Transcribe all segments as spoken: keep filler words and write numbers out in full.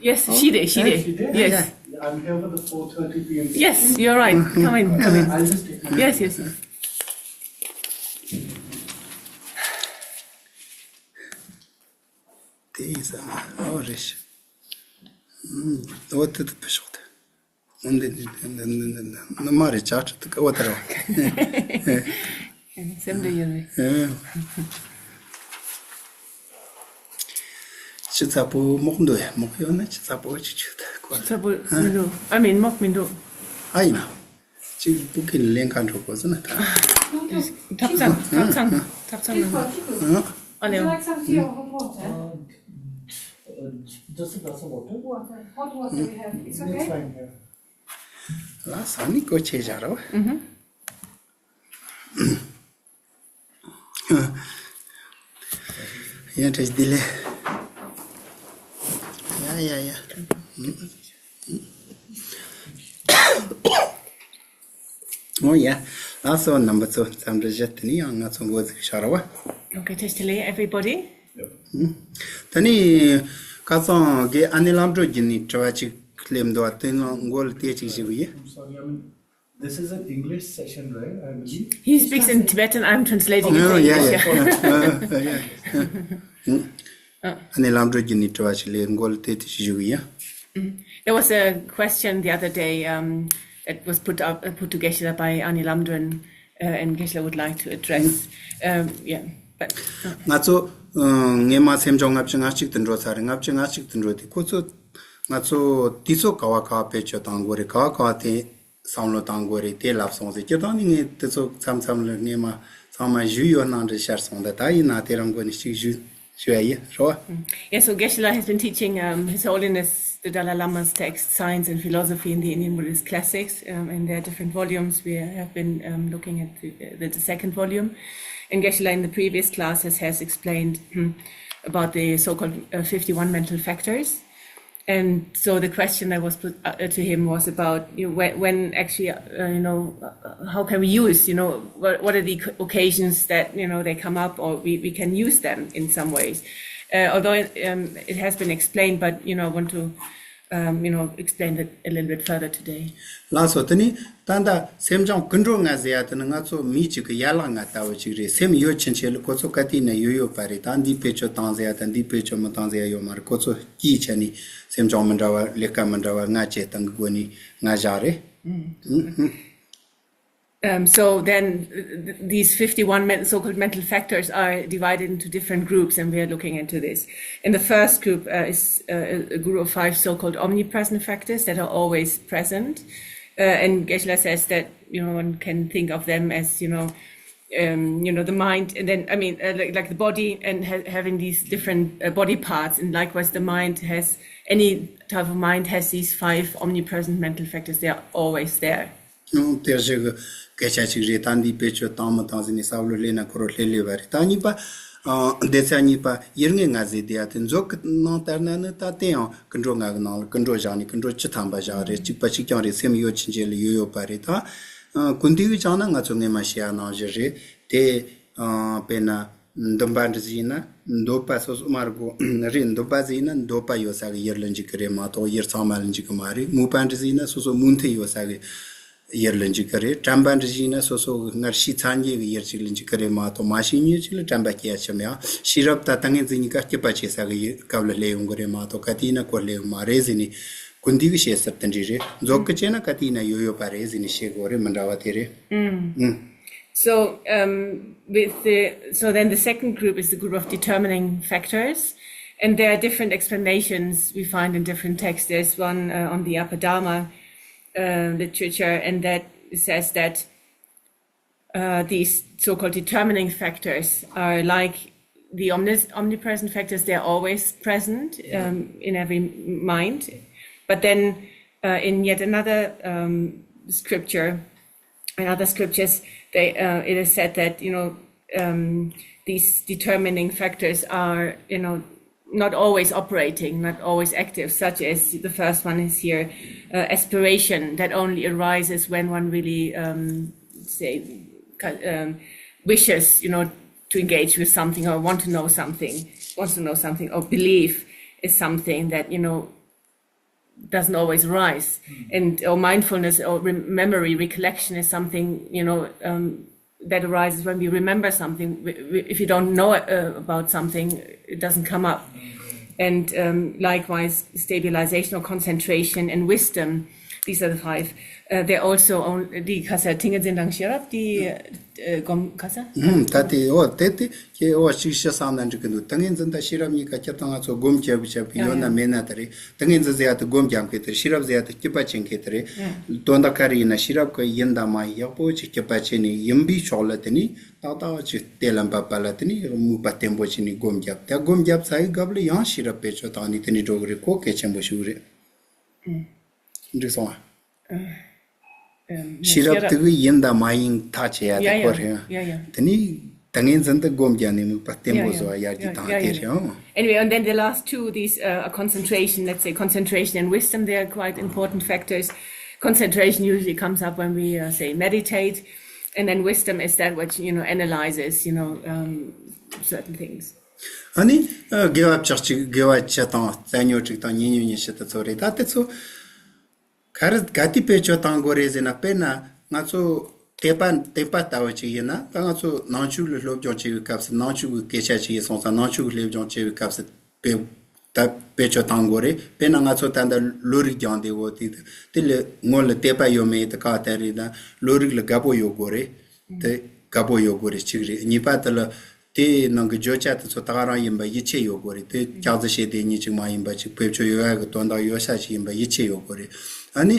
Yes, she did, she did. Yes. I'm here for the four thirty p m. Yes, you're right. Come in, come in. I'll just take my Yes, yes, yes. དེ་ཡིན་ས་མ་རེད་ཤག་ཨོ་རེད་ཤག་ཨོ་དེ་དེ་ཕི་ཤོག་དེ། ཨོ་འདི་འདི་འདི་འདི་འདི་འདི་འདི་མ་རེད་ཅག་ཁྲི་དུ་ཀ་ཨོ་དེ་རེད། སེམས་འདི་ཡོད་རེད། ཨེ། ཆུ་ཚ་པོ་མོག་འདུག་ཡ། མོག་ཡོད་ན་ཆུ་ཚ་པོ་ཆུ་ཆུ་ད་ཁོ་ཆུ་ཚ་པོ་མི་འདུག་ཨ་མིན་མོག་མི་འདུག་ཨ་ཡིན་ན། གཅིག་བུ་ཀིན་ལེན་ཁ་འགྲོ་དགོས་ཟེར་ན་ད། ཐབ་ཚང་ཐབ་ཚང་ཐབ་ཚང་ནང་། ཨ་ལེ། Would you like some tea or hot water? Uh, just a glass of water. Water, hot water we have. It's okay. It's fine here. ལ་ས་ནི་ཀོ་ཆེ་བཞག་རོ། ཡང་བཀྲ་ཤིས་བདེ་ལེགས། ཡ་ཡ་ཡ། ཨོ་ཡ། ལགས་སོ། རྣམ་པ་ཚོ་འཚམས་འདྲི་བཞི། དེ་ནས་ཡང་ང་ཚོ་འགོ་འཛུགས་བྱ་ར་བ། Okay, just to let everybody. དེ་ནས་ཁ་སང་གི་ཨ་ནེ་ལམ་འགྲོ་རྒྱུ་ནས་དྲི་བ་ཅིག་སླེབས་འདུག་དེ་ནང་མགོ་ལ་དེ་ཅིག་ཞུ་གི་ཡིན། Sorry, I mean, this is an English session, right? I believe. He speaks in Tibetan, I'm translating it to English. Yeah, yeah. ཨ་ནེ་ལམ་འགྲོ་རྒྱུ་ནས་དྲི་བ་ཞིག་སླེབས། མགོ་ལ་དེ་དེ་ཞུ་གི་ཡིན། There was a question the other day, um, that was put up, uh, put to Geshe-la by Ani Lamdren, uh, and Geshe-la would like to address. Um, yeah, but, uh, ང་ཚོ་ངས་མ་སེམས་ཆུང་ལྔ་བཅུ་ང་གཅིག་ཏུ་འགྲོ་ཚར་རེད། ལྔ་བཅུ་ང་གཅིག་ཏུ་འགྲོ་དུས་ཁོ་ཚོ་ང་ཚོ་དུས་ཚོད་ག་བ་ག་བ་བེད་སྤྱོད་གཏང་དགོས་རེད། ག་བ་ག་བ་དེ་བསམ་བློ་བཏང་དགོས་རེད། དེ་ལབ་སོང་ཟེར། སྤྱིར་བཏང་ནི་ངས་དེ་ཚོ་མཚམས་མཚམས་ལ་ངས་མ་ཚང་མ་ཞུས་ཡོད་སྣང་འདྲ་ཤར་སོང་། ད་ད་ཡིན་ན་དེ་རང་སྒོ་ནས་གཅིག་ཞུ་ཞུ་ཡ་ཡིན་རོ། Yeah, so Geshe-la has been teaching, um, His Holiness the Dalai Lama's text, Science and Philosophy in the Indian Buddhist Classics, um, and there are different volumes. We have been, um, looking at the, the, the second volume. And Geshe-la in the previous classes has explained, hmm, about the so-called, uh, fifty-one mental factors. And so the question that was put, uh, to him was about, you know, when, when actually, uh, you know, uh, how can we use, you know, what, what are the occ-, occasions that, you know, they come up, or we, we can use them in some ways. Uh, although it, um, it has been explained, but, you know, I want to, um, you know, explain it a little bit further today. ལགས་སོ། དེ་ནི་ད་ལྟ་སེམས་ཅན་ཀུན་འགྲོ་ལྔ་ཟེར་ཡ་དེ་ནི་ང་ཚོ་མིའི་གཅིག་གི་ཡན་ལག་ལྔ་ལྟ་བུ་ཅིག་རེད། སེམས་ཡོད་ཕྱིན་ཆད་ལ་ཁོ་ཚོ་ག་དུས་ནས་ཡོད་ཡོད་པ་རེད། ད་འདི་བེད་སྤྱོད་བཏང་ཟེར་ཡ་དང་འདི་བེད་སྤྱོད་མི་བཏང་ཟེར་ཡ་ཡོད་མ་རེད། ཁོ་ཚོ་དཀྱིལ་ཆ་ནས་སེམས་ཅན་མི་འདྲ་བ་ལས་ཀ་མི་འདྲ་བ་ལྔ་བྱས་སྟངས་ཀྱི་སྒོ་ནས་ལྔ་བཞག་རེད། Um, so then, uh, th-, these fifty-one men-, so-called mental factors are divided into different groups, and we are looking into this. In the first group, uh, is, uh, a, a group of five so-called omnipresent factors that are always present. Uh, and Geshe-la says that, you know, one can think of them as, you know, um, you know, the mind, and then, I mean, uh, like, like the body and ha-, having these different, uh, body parts, and likewise the mind has, any type of mind has these five omnipresent mental factors. They are always there. ཨང་། དེ་བཞིན་གྱི་སྐད་ཆ་ཅིག་རེད། ད་འདི་བེད་སྤྱོད་བཏང་མི་བཏང་ཟེར་ནས་བསམ་བློ་སླེབས་ན་ཁོ་རང་སླེབས་སླེབས་པ་རེད། ད་གཉིས་པ། ཨང་། སྡེ་ཚན་གཉིས་པ་ཡུལ་ངོས་ལྔ་ཟེར་དེ་ཡ་དེ་མཛོད་ཀྱི་ནང་ལྟར་ན་ནི་ད་དེ་ཡང་ཀུན་འགྲོ་ལྔ་གི་ནང་ལ་ཀུན་འགྲོ་བཞག་ནས་ཀུན་འགྲོ་བཅུ་ཐམ་པ་བཞག་རེད། གཅིག་པ་གཅིག་རྐྱང་རེད། སེམས་ཡོད་ཕྱིན་ཆད་ལ་ཡོད་ཡོད་པ་རེད། ད་ཀུན་བཏུས་ཀྱི་ཀྱང་ན་ང་ཚོ་སྔས་མ་བཤད་ཡ་ནང་བཞིན་རེད་དེ། དཔེར་ན། འདུན་པ་འདྲ་ཟིག་ཡིན་ན་འདོད་པ་སོ་སོ་མ་རེད་གོ། རེད། འདུན་པ་ཟིག་ཡིན་ན་འདོད་པ་ཡོད་ས་གི་ཡུལ་ལ་འཇུག་གི་རེད་མ་གཏོགས་ཡུལ་ཚང་མ་ལ་འཇུག་གི་མ་རེད། མོས་པ་འདྲ་ཟིག་ཡིན་ན་སོ་སོ་མོས་མཐུན་ཡོད་ས་གི་ཡུལ་ལ་འཇུག་གི་རེད། དྲན་པ་འདྲ་ཟིག་ཡིན་ན་སོ་སོ་གི་སྔར་ཤེས་ཚད་མཇལ་གི་ཡུལ་ཅིག་ལ་འཇུག་གི་རེད་མ་གཏོགས་མ་ཤེས་མྱོང་ཅིག་ལ་དྲན་པ་སྐྱེ་ཡ་ཆེ་མེད། ཨ། ཤེས་རབ་དང་ཏིང་ངེ་འཛིན་གཉིས་ཀ་སྐྱིད་པ་བྱེད་ས་གི་ཡུལ་སྐབས་ལ་སླེབས་ཡོང་གི་རེད་མ་གཏོགས་ག་དུས་ཡིན་ན་ཁོ་སླེབས་ཡོང་མ་རེད་ཟེར་ནས་ཀུན་བཏུས་གི་བཤད་ས་དེ་འདྲ་རེད། མཛོད་ཀྱི་བྱས་ན་ག་དུས་ཡིན་ན་ཡོད་ཡོད་པ་རེད་ཟེར་ནས་བཤད་དགོས་རེད། མི་འདྲ་བ་དེ་རེད། ཨང་། So, um, with the, so then the second group is the group of determining factors, and there are different explanations we find in different texts. There's one, uh, on the Abhidharma, uh, literature, and that says that, uh, these so-called determining factors are like the omnis-, omnipresent factors. They're always present, um, in every mind. But then, uh, in yet another, um, scripture, in other scriptures, they, uh, it is said that, you know, um, these determining factors are, you know, not always operating, not always active, such as the first one is here, uh, aspiration that only arises when one really, um, say, cu-, um, wishes, you know, to engage with something or want to know something, wants to know something, or belief is something that, you know, doesn't always arise. And or mindfulness or re- memory recollection is something, you know, um, that arises when we remember something. We- we- If you don't know uh, about something, it doesn't come up. And um, likewise, stabilization or concentration and wisdom. These are the five. Uh, they're also on the Khasa Tinga Zindang Shirap, the uh, Gom Khasa. ད་དེ་འོ་དེ་དེ་ཁྱེད་འོ་ཅིག་ཤི་སང་ན་འགྲིག་གི་འདུག་ཏིང་ངེ་འཛིན་དང་ཤེས་རབ་གཉིས་ཀ་སྤྱིར་བཏང་ང་ཚོ་སྒོམ་རྒྱབ་བྱེད་པ་ཡོད་ན་མེད་ན་དེ་རེད། ཏིང་ངེ་འཛིན་ཟེར་ཡ་དེ་སྒོམ་རྒྱབ་མཁན་དེ་རེད། ཤེས་རབ་ཟེར་ཡ་དེ་སྐྱིད་པ་བྱེད་མཁན་དེ་རེད། དོན་དག་ག་རེ་ཡིན་ན་ཤེས་རབ་ཀྱི་ཡིན་དང་མ་ཡིན་ཡག་པོ་ཅིག་སྐྱིད་པ་བྱས་ནས་ཡིན་པའི་ཕྱོགས་ལ་དེ་ནི་ཏག་ཏག་ཅིག་གཏན་ལ་འབེབས་པ་ལ་དེ་ནི་མིག་པ་བརྟན་པོ་བྱས་ནས་སྒོམ་རྒྱབ། ད་སྒོམ་རྒྱབ་ཚར་བའི་སྐབས་ལ་ཡང་ཤེས་རབ་བེད་སྤྱོད་བཏང་ནས་དེ་ནི་འགྲོ་གི་རེད། ཁོ་གལ་ཆེན་པོ་ཞིག་རེད། འགྲིག་སོང་ཨ། Um, ཤེས་རབ་དེ་གི་ཡིན་དང་མ་ཡིན་ཐག་བཅད་ཡ་དེ་ཁོ་རེད། Yeah, yeah. དེ་ནི་ཏིང་ངེ་འཛིན་དུ་སྒོམ་རྒྱག་ནས་མིག་པ་བརྟན་པོ་བཟོ་བ་ཡར་རྒྱས་བཏང་དེ་རེད། Anyway, and then the last two, these uh, are concentration, let's say concentration and wisdom, they are quite important factors. Concentration usually comes up when we uh, say meditate, and then wisdom is that which, you know, analyzes, you know, um, certain things. ཨ་ནི་དགེ་བ་བཅུ་གཅིག་དགེ་བ་བཅུ་དང་རྩ་ཉོ་དྲུག་དང་ཉེ་ཉོ་ཉི་ཤུ་དེ་ཚོ་རེད། ད་དེ་ཚོ་ག་རེ་ག་དུས་བེད་སྤྱོད་བཏང་དགོས་རེད་ཟེར་ན། དཔེར་ན་ང་ཚོ་དད་པ་དད་པ་ལྟ་བུ་ཅིག་ཡིན་ན། ད་ང་ཚོ་ནང་ཆོས་ལ་སློབ་སྦྱོང་བྱེད་པའི་སྐབས་སུ་ནང་ཆོས་ཀྱི་སྐད་ཆ་ཅིག་ཡིན་སོང་ཙང་ནང་ཆོས་ཀྱི་སློབ་སྦྱོང་བྱེད་པའི་སྐབས་སུ་བེད་ད་བེད་སྤྱོད་བཏང་དགོས་རེད། དཔེར་ན་ང་ཚོ་ད་ལྟ་བློ་རིག་སྦྱང་བསྡད་ཡོད་དེ། དེ་ལ་སྔོན་ལ་དད་པ་ཡོད་མེད་དེ་ཁག་ཐེག་རེད། ད་བློ་རིག་ལ་དགའ་པོ་ཡོད་དགོས་རེད། དེ་དགའ་པོ་ཡོད་དགོས་རེད། གཅིག་རེད། གཉིས་པ་དེ་ལ་དེའི་ནང་གི་བརྗོད་བྱ་དེ་ཚོ་ད་ག་རང་ཡིན་པ་ཡིད་ཆེས་ཡོད་དགོས་རེད། དེ་སྐྱག་རྫུན་བཤད་བསྡད་མཁན་ཅིག་མ་ཡིན་པ་ཅིག་བེད་སྤྱོད་ཡོད་ཡ་གི་དོན་དག་ཡོད་ས་ཞིག་ཡིན་པ་ཡིད་ཆེས་ཡོད་དགོས་རེད། ཨ་ནི་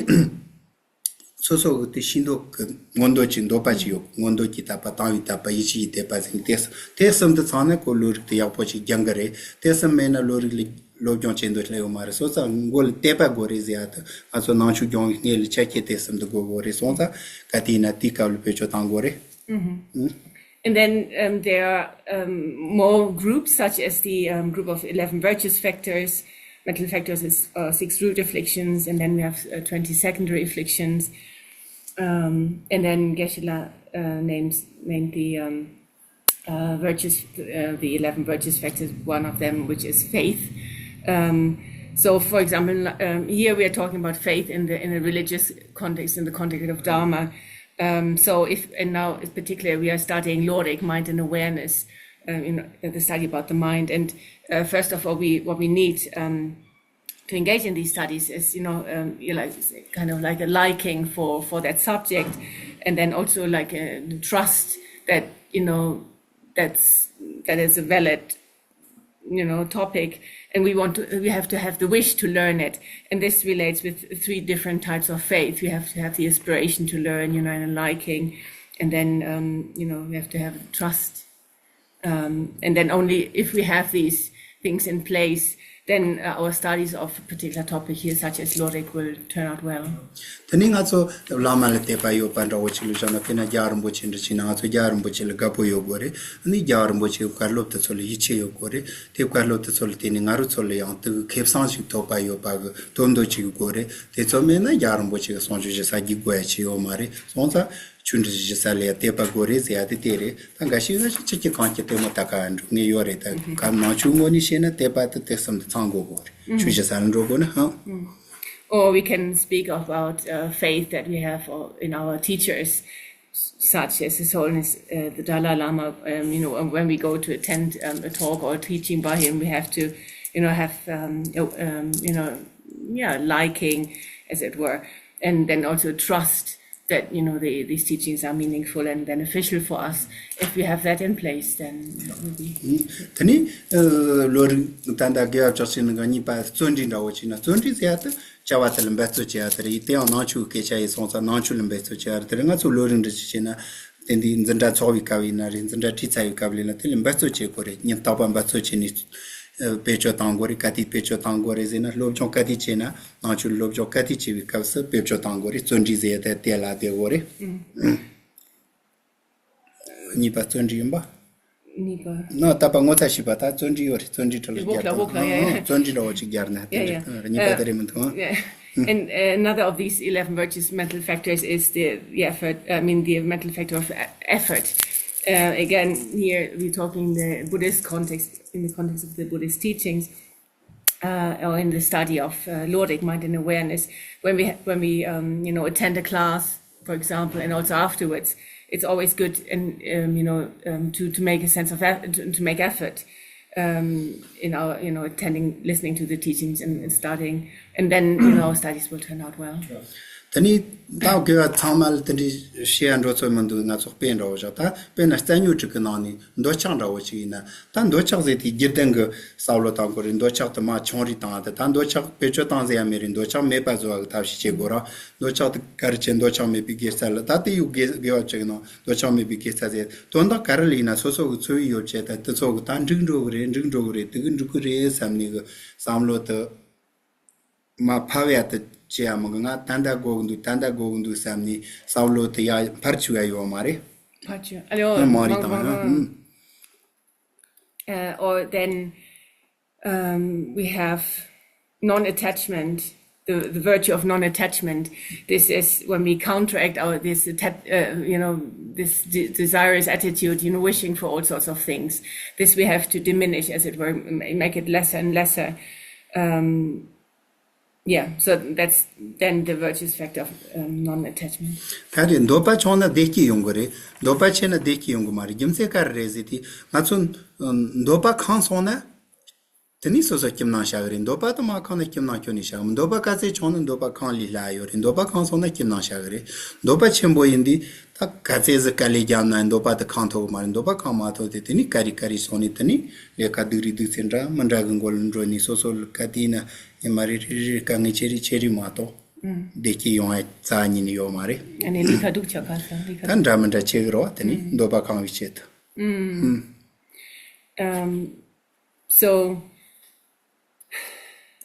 སོ་སོ་གི་དེ་ཤེས་འདོད་ཀྱི་མངོན་འདོད་ཀྱི་འདོད་པ་ཅིག་ཡོད། མངོན་འདོད་ཀྱི་དད་པ། དང་བའི་དད་པ། ཡིད་ཆེས་ཀྱི་དད་པ་ཟེར་ནས་དེ་དེ་གསུམ་དེ་ཚང་ན་ཁོ་བློ་རིག་དེ་ཡག་པོ་ཅིག་སྦྱང་གི་རེད། དེ་གསུམ་མེད་ན་བློ་རིག་ལ་སློབ་སྦྱོང་བྱེད་འདོད་སླེབས་ཡོད་མ་རེད། སོང་ཙང་མགོ་ལ་དད་པ་དགོས་རེད་ཟེར་ཡ་དེ་ང་ཚོ་ནང་ཆོས་སྦྱོང་བའི་སྔོན་ལ་ཆ་རྐྱེན་དེ་གསུམ་དེ་དགོས་དགོས་རེད། སོང་ཙང་ག་དུས་ཡིན་ན་དེའི་སྐབས་ལ་བེད་སྤྱོད་བཏང་དགོས་རེད། And then um, there are um, more groups such as the um, group of eleven virtuous factors. Mental factors is uh, six root afflictions, and then we have uh, twenty secondary afflictions. Um, and then Geshe-la uh, names named the um, uh, virtuous, uh, the eleven virtuous factors, one of them, which is faith. Um, so, for example, um, here we are talking about faith in the in a religious context, in the context of Dharma. Um, so, if and now, in particular, we are studying Lorik, mind and awareness, uh, you know, the study about the mind. And uh, first of all, we what we need um, to engage in these studies is, you know, um, you like kind of like a liking for for that subject, and then also like a trust that, you know, that's that is a valid, you know, topic, and we want to we have to have the wish to learn it. And this relates with three different types of faith. We have to have the aspiration to learn, you know, and a liking, and then um, you know, we have to have trust. Um, and then only if we have these things in place, then uh, our studies of a particular topic here, such as Lorik, will turn out well. དེ་ནི་ང་ཚོ་བླ་མ་ལ་དད་པ་ཡོད་པ་འདྲ་བོ་ཅིག་ལ་བཞག་ན། དཔེར་ན་རྒྱལ་བ་རིན་པོ་ཆེ་འདྲ་ཅིག་ན་ང་ཚོ་རྒྱལ་བ་རིན་པོ་ཆེ་ལ་དགའ་པོ་ཡོད་དགོས་རེད། ཨ་ནི་རྒྱལ་བ་རིན་པོ་ཆེའི་བཀའ་སློབ་དེ་ཚོ་ལ་ཡིད་ཆེས་ཡོད་དགོས་རེད། དེ་བཀའ་སློབ་དེ་ཚོ་ལ་བརྟེན་ནས་ང་རང་ཚོ་ལ་ཡང་དེ་གི་ཁེ་བཟང་ཞིག་ཐོབ་པ་ཡོད་པ་གི་སྟོབས་འདོད་ཅིག་དགོས་རེད། དེ་ཚོ་མེད་ན་རྒྱལ་བ་རིན་པོ་ཆེ་གི་གསུང་ཆོས་ཞུ་ས་རྒྱུག་དགོས་ཡ་ཅིག་ཡོད་མ་རེད། སོང་ཙང་ཆོས་འབྲེལ་ཞུ་ས་ལ་ཡ་དད་པ་དགོས་རེད་ཟེར་ཡ་དེ་དེ་རེད། ད་འགའ་ཞིག་འགའ་ཞིག་ཅིག་གི་གང་ཅི་དེ་མོ་ད་ག་འགྲོ་ངེས་ཡོད་རེད། ད་ག་ནང་ཆོས་ངོས་ནས་བཤད་ན་དད་པ་དེ་དེ་གསུམ་དེ་ཚང་དགོས་དགོས་རེད། ཆོས་ཞུ་ས་ལ་འགྲོ་དགོས་ན་ཧང་། Or we can speak about uh, faith that we have uh, in our teachers, such as His Holiness uh, the Dalai Lama. Um, you know, when we go to attend um, a talk or teaching by him, we have to, you know, have, um, you know, um, you know, yeah, liking, as it were, and then also trust that you know the, these teachings are meaningful and beneficial for us. If we have that in place, then that will be. དེ་ནི་བློ་རིག་ད་ལྟ་དགེ་བ་བཅུ་གཅིག་ནང་གི་གཉིས་པ་བརྩོན་འགྲུས་འདྲ་བོ་བྱས་ན། བརྩོན་འགྲུས་ཟེར་ཡ་དེ་བྱ་བ་དེ་ལ་འབད་རྩོལ་བྱེད་ཡ་དེ་རེད། དེ་ཡང་ནང་ཆོས་སྐད་ཆ་ཡིན་སོང་ཙང་ནང་ཆོས་ལ་འབད་རྩོལ་བྱེད་ཡ་དེ་རེད། ང་ཚོ་བློ་རིག་འདྲ་ཅིག་བྱས་ན་དེ་འདི་འཛིན་གྲྭ་ཚོགས་པའི་སྐབས་ཡིན་ན་རེད། འཛིན་གྲྭ་ཁྲིད་ཚར་བའི་སྐབས་ལ་ཡིན་ན་དེ་ལ་འབད་རྩོལ་བྱེད་དགོས་རེད། ཉིན་རྟག་པར་འབད་རྩོལ་བྱས་ནས་བེད་སྤྱོད་བཏང་དགོས་རེད། ག་དུས་བེད་སྤྱོད་བཏང་དགོས་རེད་ཟེར་ན། སློབ་སྦྱོང་ག་དུས་བྱས་ན། ནང་ཆོས་སློབ་སྦྱོང་ག་དུས་བྱེད་པའི་སྐབས་སུ་བེད་སྤྱོད་བཏང་དགོས་རེད། བརྩོན་འགྲུས་ཟེར་ཡ་དེ་དེ་ལ་བསྡད་དགོས་རེད། གཉིས་པ་བརྩོན་འགྲུས་ཡིན་པ། གཉིས་པ། ན་ད་པ་ངོ་ཚ་ཞིབ་པ་ད་བརྩོན་འགྲུས་ཡོད་རེད། བརྩོན་འགྲུས་འདྲ་བོ་ཅིག་བརྩོན་འགྲུས་འདྲ་བོ་ཅིག་སྦྱར་ན་དེ་འདྲ་གཉིས་པ་དེ་རེད་མི་འདུག And uh, another of these eleven virtuous mental factors is the, the effort, I mean, the mental factor of e- effort. Uh, again, here we're talking the Buddhist context, in the context of the Buddhist teachings. uh, or in the study of uh, Lyric, mind and awareness, when we when we um, you know, attend a class, for example, and also afterwards, it's always good and um, you know, um, to to make a sense of effort, to, to make effort um, in our, you know, attending, listening to the teachings and, and studying, and then you know, our studies will turn out well. དེ་ནས་ད་དགེ་བ་ཚང་མ་ལ་དེ་འདྲའི་བཤད་ཡ་འགྲོ་ཚོད་མི་འདུག་ང་ཚོ་དཔེ་འདྲ་བོ་བཞག་ད་དཔེར་ན་རྩ་ཉོ་དྲུག་གི་ནང་ནས་འདོད་ཆགས་འདྲ་བོ་ཞིག་ཡིན་ན། ད་འདོད་ཆགས་ཟེར་དེ་རྒྱུ་ལྡན་གྱི་བསམ་བློ་བཏང་དགོས་རེད། འདོད་ཆགས་དེ་མ་ཆུང་རིགས་བཏང་ཡ་དེ། ད་འདོད་ཆགས་བེད་སྤྱོད་བཏང་ཟེར་ཡ་མེད་རེད། འདོད་ཆགས་མེད་པ་བཟོ་བ་གི་ཐབས་ཤེས་བྱེད་དགོས་ར། འདོད་ཆགས་དེ་ག་རེ་བྱེད། འདོད་ཆགས་མེད་པའི་དགེ་རྩ་ལ། ད་དེ་ཡོད་དགེ་དགེ་བ་བྱེད་ཀྱི་ནང་འདོད་ཆགས་མེད་པའི་དགེ་རྩ་ཟེར། དོན་དག་ག་རེ་ལ་ཡིན་ན་སོ་སོ་གི་འཚོ་བའི་ཡོ་བྱད་དང་དེ་ཚོ་གི་ད་འགྲིག་འགྲོ་གི་རེད། འགྲིག་འགྲོ་གི་རེད། དེ་གི་འགྲིག་གི་རེད་བསམ་ནས་གི་བསམ་བློ་དེ། མ་ཕབ་ཡ་དེ་བྱེད་ཡ་མི་དགོས། ང་ད་ལྟ་དགོས་ཀྱི་འདུག་ད་ལྟ་དགོས་ཀྱི་འདུག་བསམ་ནས་བསམ་བློ་དེ་ཡ་ཕར་ཚུར་ཡ་ཡོད་མ་རེད། ཕར་ཚུར། ཨ་ལེ། ཨ། མང་རིགས་དང་ཡང་། ཨ། Uh, or then um, we have non-attachment, the, the virtue of non-attachment. This is when we counteract our this atta- uh, you know, this de- desirous attitude, you know, wishing for all sorts of things. This we have to diminish, as it were, m- make it lesser and lesser. Um, yeah, so that's then the virtuous factor of um, non-attachment. ད་རེས་འདོད་པ་ཆུང་ན་བདེ་སྐྱིད་ཡོང་གི་རེད། འདོད་པ་ཆེ་ན་བདེ་སྐྱིད་ཡོང་གི་མ་རེད། རྒྱུ་མཚན་ག་རེ་རེད་ཟེར་དུས་ང་ཚོ་འདོད་པ་ཁེངས་སོང་ན། དེ་ནས་སོ་སོ་ཁྱིམ་ནང་བཞག་གི་རེད། འདོད་པ་དེ་མ་ཁེངས་ན་ཁྱིམ་ནང་ཁྱོན་ནས་བཞག་མི། འདོད་པ་ག་ཚད་ཆུང་ན་འདོད་པ་ཁེངས་ལས་སླ་ཡོད་རེད། འདོད་པ་ཁེངས་སོང་ན་ཁྱིམ་ནང་བཞག་གི་རེད། འདོད་པ་ཆེན་པོ་ཡིན་དུས་ད་ག་ཚད་ཟིག་དཀའ་ལས་བརྒྱབ་ན་འདོད་པ་དེ་ཁེངས་ཐུབ་གི་མ་རེད། འདོད་པ་ཁེངས་མ་ཐུབ་དུས་དེ་ནས་ཀ་རེ་ཀ་རེ་སོང་ནས་དེ་ནས་ལས་ཀ་སྡུག་རེ་སྡུག་ཚེ་འདྲ་མི་འདྲ་གི་མགོ་ལ་འགྲོ་ནས་སོ་སོ་ལ་ག་དུས་ན་ཉི་མ་རེ་རེ་རེ་དཀའ་ངལ་ཆེ་རེ་ཆེ་རེ་མ་གཏོགས་བདེ་སྐྱིད་ཡོང་ཡ་རྩ་ཉིད་ནས་ཡོད་མ་རེད། ཨ་ནི་ལས་ཀ་སྡུག་ཆགས་ག་ས་ལས་ཀ་ད་འདྲ་མི་འདྲ་བྱེད་གི་རེད་བ། དེ་ནས་འདོད་པ་ཁེངས་པའི་ཆེད་དུ། Um, so,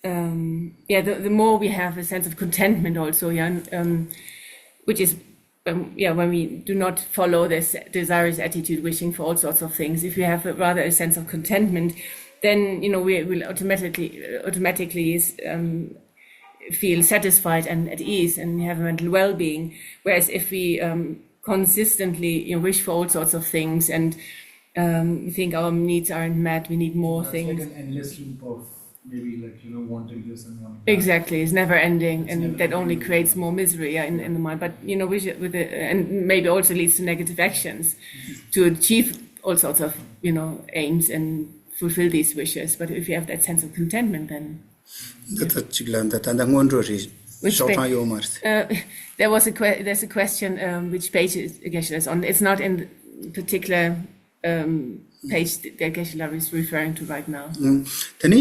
um, yeah, the, the more we have a sense of contentment also, yeah, um, which is, um, yeah, when we do not follow this desirous attitude, wishing for all sorts of things, if we have a, rather a sense of contentment, then, you know, we will automatically, automatically um, feel satisfied and at ease and have mental well-being. Whereas if we um, consistently, you know, wish for all sorts of things and um, we think our needs aren't met, we need more That's things. Like an endless loop of maybe, like, you know, wanting this and wanting that. Exactly, it's never ending, it's and never that ending. Only creates more misery, yeah, in, in the mind. But you know, wish with the, and maybe also leads to negative actions to achieve all sorts of, you know, aims and fulfill these wishes. But if you have that sense of contentment, then འདི་ལྟ་ཅིག་ལ་འདི་ད་ལྟ་སྔོན་འགྲོ་རེད། Which ཤོག་གྲངས་ཡོད་མ་རེད། Uh, there was a que- there's a question um, which page is, Geshe-la is on. It's not in the particular um, page that Geshe-la is referring to right now. དེ་ནི་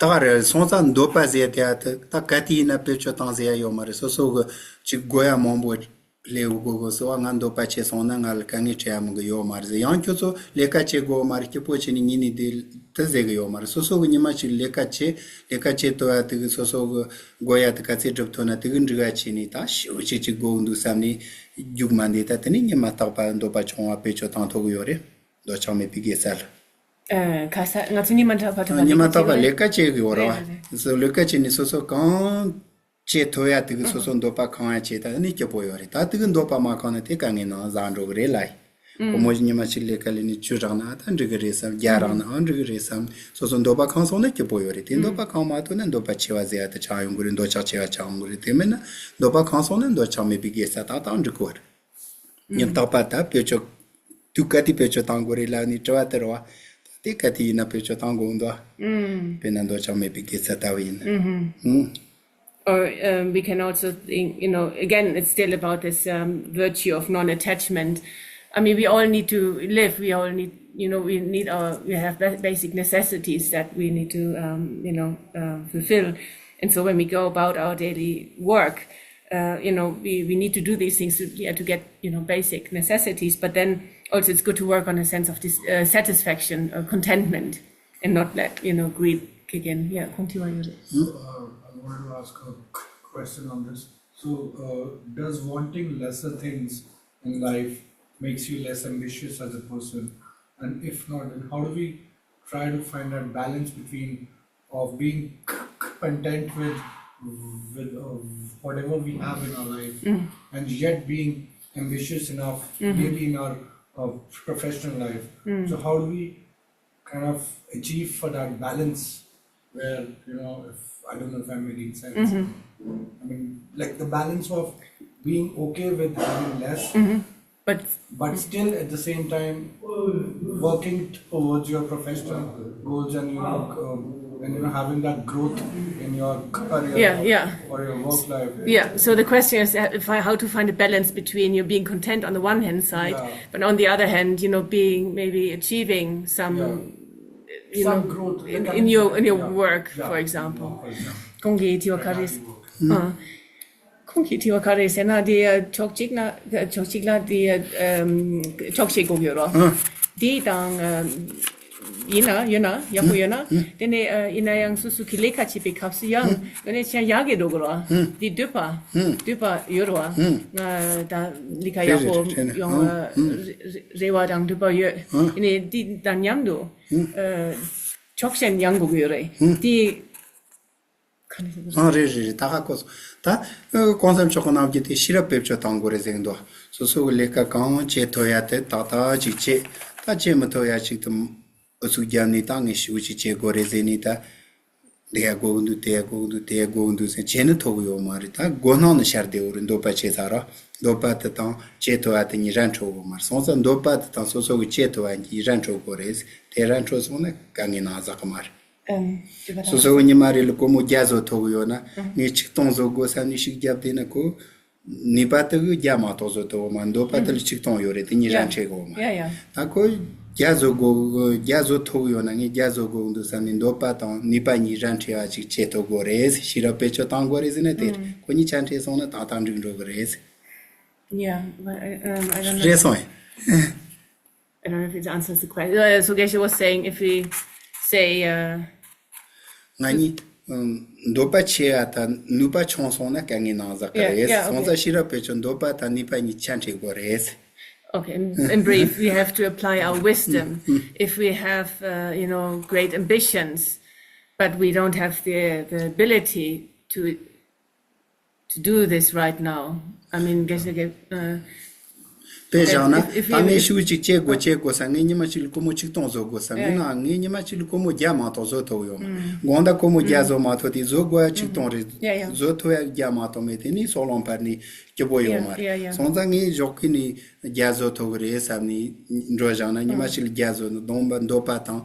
ད་རེད། སོང་ཙང་འདོད་པ་ཟེར་དེ་ད་ག་དུས་ཡིན་ན་བེད་སྤྱོད་བཏང་ཟེར་ཡ་ཡོད་མ་རེད། སོ་སོ་གི་ཅིག་དགོས་ཡ་མང་པོ་སླེབས་དགོས་དགོས་སོ་བ། ང་འདོད་པ་ཆེ་སོང་ན་ང་ལ་དཀའ་ངལ་འཕྲད་ཡ་མང་གི་ཡོད་མ་རེད་ཟེར། ཡང་ཁྱོད་ཚོ་ལས་ཀ་བྱེད་དགོས་མ་རེད། སྐྱིད་པོ་བྱས་ནས་ཉིན་ནས་བསྡད་དེ་ཟེར་གི་ཡོད་མ་རེད། སོ་སོ་གི་ཉི་མ་ཅིག་ལས་ཀ་བྱེད། ལས་ཀ་བྱེད་ཐུབ་ཡ་དེ་གི་སོ་སོ་གི་དགོས་ཡ་དེ་ག་ཚད་སྒྲུབ་ཐུབ་ན་དེ་གི་འགྲིག་ཡ་བྱས་ནས། ད་ཞེ་པོ་ཅིག་ཅིག་དགོས་གི་འདུག་བསམ་ནས་རྒྱུག་མ་འདེད། ད་དེ་ནས་ཉི་མ་རྟག་པར་འདོད་པ་ཆུང་བ་བེད་སྤྱོད་བཏང་ཐུབ་གི་ཡོད་རེད། འདོད་ཆགས་མེད་པའི་དགེ་རྩ་ལ། ཨ། ཁ་ས་ང་ཚོ་ཉི་མ་རྟག་པར་ཐོབ་པ་ཉི་མ་རྟག་པར་ལས་ཀ་བྱེད་གི་ཡོད་རེད་བ། སོ་ལས་ཀ་བྱས་ནས་སོ་སོ་གང་བྱེད་ཐུབ་ཡ་དེ་གི་སོ་སོ་འདོད་པ་ཁེངས་ཡ་བྱེད། ད་ནི་སྐྱིད་པོ་ཡོད་རེད། ད་དེ་གི་འདོད་པ་མ་ཁེངས་ན་དེ་དཀའ་ངལ་ནང་ཟག་འགྲོ་གི་རེད་ལ། ཨུ། བུ་མོ་ཉི་མ་གཅིག་ལས་ཀ་ལས་ནས་བཅུ་རག་ན་ད་འགྲིག་གི་རེད་བསམ། བརྒྱ་རག་ན་ཨང་འགྲིག་གི་རེད་བསམ། སོ་སོ་འདོད་པ་ཁེངས་སོང་ན་སྐྱིད་པོ་ཡོད་རེད། དེ་འདོད་པ་ཁེངས་མ་ཐུབ་ན་འདོད་པ་ཆེ་བ་ཟེར་ཡ་དེ་ཆགས་ཡོང་གི་རེད། འདོད་ཆགས་ཆེ་བ་ཆགས་ཡོང་གི་རེད། དེ་མིན་ན་འདོད་པ་ཁེངས་སོང་ན་འདོད་ཆགས་མེད་པའི་དགེ་རྩ་ཏག་ཏག་འགྲིག་གི་རེད། ཉིན་རྟག་པར་ད་བེད་སྤྱོད་དུས་ག་དུས་བེད་སྤྱོད་བཏང་དགོས་རེད་ལབ་ནས་དྲི་བ་དེ་རེད་བ། ད་དེ་ག་དུས་ཡིན་ན་བེད་སྤྱོད་བཏང་དགོས་འདུག་དཔེར་ན་འདོད་ཆགས་མེད་པའི་དགེ་རྩ་ལྟ་བུ་ཡིན་ན། Or um, we can also think, you know, again, it's still about this um, virtue of non-attachment. I mean, we all need to live. We all need, you know, we need our, we have ba- basic necessities that we need to, um, you know, uh, fulfill. And so when we go about our daily work, uh, you know, we, we need to do these things to, yeah, to get, you know, basic necessities. But then also it's good to work on a sense of dis- uh, satisfaction or contentment and not let, you know, greed kick in. Yeah, continue. So, uh, I wanted to ask a q- question on this. So, uh, does wanting lesser things in life makes you less ambitious as a person? And if not, then how do we try to find that balance between of being c- c- content with with uh, whatever we have in our life and yet being ambitious enough, maybe in our uh, professional life? So how do we kind of achieve for that balance where, you know, if, I don't know if I'm making sense. I mean, like, the balance of being okay with having less, But but still at the same time working towards your professional goals and, you know, um, and, you know, having that growth in your career Yeah, yeah. or your work life. Yeah, so the question is uh, if I, how to find a balance between you being content on the one hand side, Yeah. but on the other hand, you know, being maybe achieving some, Yeah. you Some know, growth, in, like, in your in your Yeah, work, yeah, for example. For example. ཁོང་གིས་དྲི་བ་ག་རེ། Work. ཁོང་གིས་དྲི་བ་ག་རེ་ཟེར་ན་དེ་ཕྱོགས་གཅིག་ན་ཕྱོགས་གཅིག་ལ་དེ་ཕྱོགས་ཤིག་དགོས་ཡོད་རོ། དེ་དང་ཡིན་ན་ཡོད་ན་ཡག་པོ་ཡོད་ན་དེ་ནས་ཡིན་ན་ཡང་སོ་སོ་གི་ལས་ཀ་བྱེད་པའི་སྐབས་སུ་ཡང་དེ་ནས་ཆ་ཡག་གི་འགྲོ་གི་རོ། དེ་འདོད་པ་འདོད་པ་ཡོད་རོ། ང་ད་ལས་ཀ་ཡག་པོ་ཡོང་རེ་བ་དང་འདོད་པ་ཡོད། དེ་ནས་དེ་དང་མཉམ་དུ་ཕྱོགས་ཞེན་ཡང་དགོས་ཀྱི་ཡོད་རེད་དེ། ཨང་རེད་རེད་རེད། ད་ཧ་གོ་སོང་། ད་ཨ་གོང་ས་མཆོག་གི་རྣམ་འགྱུར་དེ་ཤེས་རབ་བེད་སྤྱོད་གཏང་དགོས་རེད་ཟེར་གི་འདུག་སོ་སོ་གི་ལས་ཀ་གང་བྱེད་ཐུབ་ཡ་དེ་ཏག་ཏག་ཅིག་བྱེད། ད་བྱེད་མི་ཐུབ་ཡ་ཅིག་དུ་ཨུ་ཚུགས་བརྒྱབ་ནས་ད་ངས་ཞུ་ཅིག་བྱེད་དགོས་རེད་ཟེར་ནས་ད་འདི་ཡ་དགོས་གི་འདུག་དེ་ཡ་དགོས་གི་འདུག་དེ་ཡ་དགོས་གི་འདུག་ཟེར་བྱེད་ནི་ཐུབ་གི་ཡོད་མ་རེད། ད་དགོས་སྣང་ནི་ཤར་བསྡད་ཡོད་རེད། འདོད་པ་ཆེ་ས་ར། འདོད་པ་དེ་དང་བྱེད་ཐུབ་ཡ་དེ་གཉིས་ར་འཕྲོད་གི་མ་རེད། སོང་ཙང་འདོད་པ་དེ་དང་སོ་སོ་གི་བྱེད་ཐུབ་ཡ་གཉིས་ར་འཕྲོད་དགོས་རེད། དེ་ར་འཕྲོད་སོང་ན་དཀའ་ངལ་ནང་ཟག་གི་མ་རེད། Um, give it སོ་སོ་གི་ཉི་མ་རེ་ལ་སྒོར་མོ་བརྒྱ་བཟོ་ཐུབ་ཡོད་ན་ངས་ཆིག་སྟོང་བཟོ་དགོས་བསམ་ནས་ཤུགས་བརྒྱབ་བསྡད་ན་ཁོ་ནུས་པ་དེ་གི་བརྒྱ་མ་གཏོགས་བཟོ་ཐུབ་ཡོད་མ་རེད། འདོད་པ་དེ་ལ་ཆིག་སྟོང་ཡོད་རེད། དེ་གཉིས་ར་འཕྲད་གི་ཡོད་མ་རེད། Yeah, yeah. ད་ཁོ་བརྒྱ་བཟོ་དགོས་བརྒྱ་བཟོ་ཐུབ་ཡོད་ན་ངས་བརྒྱ་བཟོ་དགོས་འདུག་བསམ་ནས་འདོད་པ་དང་ནུས་པ་གཉིས་ར་འཕྲད་པ་ཅིག་བྱེད་ཐུབ་དགོས་རེད། ཤེས་རབ་བེད་སྤྱོད་གཏང་དགོས་རེད་ཟེར་ན་དེ་རེད། ཁོ་གཉིས་ཆ་འཕྲད་སོང་ན་ཏག་ཏག་འགྲིག་འགྲོ་གི་རེད། Yeah, but I, um, I don't know. རེད་སོང་ཡིན། I don't know if it answers the question. Uh, so Geshe was saying if we say, uh, ང་གཉིས་ཨམ། འདོད་པ་ཆེ་བ་དང་ནུས་པ་ཆུང་སོང་ན་དཀའ་ངལ་ནང་ཟག་གི་Yeah, རེད། yeah, སོང་ཙང་okay. ཤེས་རབ་བེད་སྤྱོད་འདོད་པ་དང་ནུས་པ་གཉིས་ཆ་འཕྲད་དགོས་རེད། Okay, in, in brief, we have to apply our wisdom. If we have, uh, you know, great ambitions, but we don't have the, the ability to to do this right now. I mean, guess again, uh, དཔེ་བཞག་ན་If- if ད་you- ངས་ཤུགས་གཅིག་བྱེད་དགོས་བྱེད་དགོས་ཟེར། ངས་ཉི་མ་གཅིག་ལ་སྒོར་མོ་ཆིག་སྟོང་བཟོ་དགོས་ཟེར། ཡིན་ནའང་ངས་ཉི་མ་གཅིག་ལ་སྒོར་མོ་བརྒྱ་མ་གཏོགས་བཟོ་ཐུབ་ཡོད་མ་རེད། དགོང་དག་སྒོར་མོ་བརྒྱ་བཟོ་མ་ཐུབ་དུས་བཟོ་དགོས་ཡ་ཆིག་སྟོང་རེད། Yeah, yeah. བཟོ་ཐུབ་ཡ་བརྒྱ་མ་གཏོགས་མེད། དེ་ནི་སྲོག་ལོངས་འཕར་ནས་སྐྱིད་པོ་ཡོད་མ་Yeah, yeah, རེད། yeah. སོང་ཙང་ངས་ཞོགས་ཀས་ནས་བརྒྱ་བཟོ་ཐུབ་གི་རེད་བསམ་ནས་འགྲོ་བཞག་ན་ཉི་མ་གཅིག་ལ་བརྒྱ་བཟོ་ན་གདོང་པ་འདོད་པ་དང་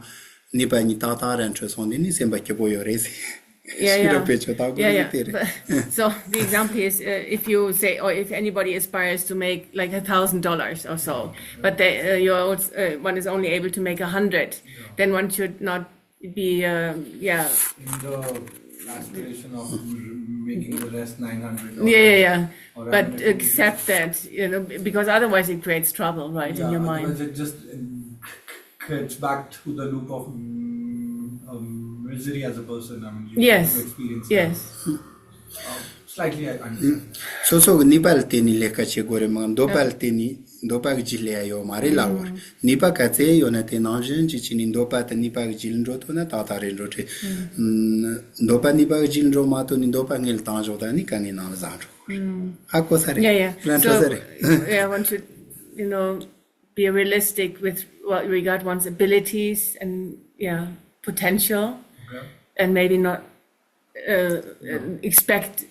ནུས་པ་གཉིས་ཏག་ཏག་ར་འཕྲོད་སོང་། དེ་ནི་སེམས་པ་སྐྱིད་པོ་ཡོད་རེད་ཟེར། Yeah, ཤེས་yeah. རབ་བེད་སྤྱོད་གཏང་དགོས་Yeah, རེད། yeah. དེ་རེད། But- so the example is, uh, if you say, or if anybody aspires to make like a thousand dollars or so, but they, uh, you're also, uh, one is only able to make a hundred, then one should not be, uh, yeah, In the aspiration of making the rest nine hundred. Yeah, yeah, yeah. Or But hundred. Accept that, you know, because otherwise it creates trouble, right, in Yeah, your mind. Otherwise it just um, gets back to the loop of um, um, misery as a person. I mean, you Yes. You experience Yes. That. Uh, slightly, I understand. སོ་སོ་གི་ནུས་པ་ལ་བརྟེན་ནས་ལས་ཀ་བྱེད་དགོས་རེད་མ། འདོད་པ་ལ་བརྟེན་ནས་འདོད་པ་གི་རྗེས་ལ་ཡ་ཡོད་མ་རེད་ལབ་དགོས་རེད། ནུས་པ་ག་ཚད་ཡོད་ན་དེ་ནང་བཞིན་གྱི་བྱས་ནས་འདོད་པ་དང་ནུས་པ་གི་རྗེས་ལ་འགྲོ་ཐུབ་ན་ཏག་ཏག་རེད་འགྲོ་གི་རེད། ཨམ། འདོད་པ་ནུས་པ་གི་རྗེས་ལ་འགྲོ་མ་ཐུབ་ནས་འདོད་པ་སྔོན་ལ་བཏང་ཞོག་ད་ནི་དཀའ་ངལ་ནང་ལ་ཟག་འགྲོ་གི་རེད། ཧ་གོ་ས་རེད། Yeah, yeah. རང་འཕྲོད་ས་རེད། Yeah, one should, you know, be realistic with what regard one's abilities and, yeah, potential, Okay. and maybe not uh, uh, expect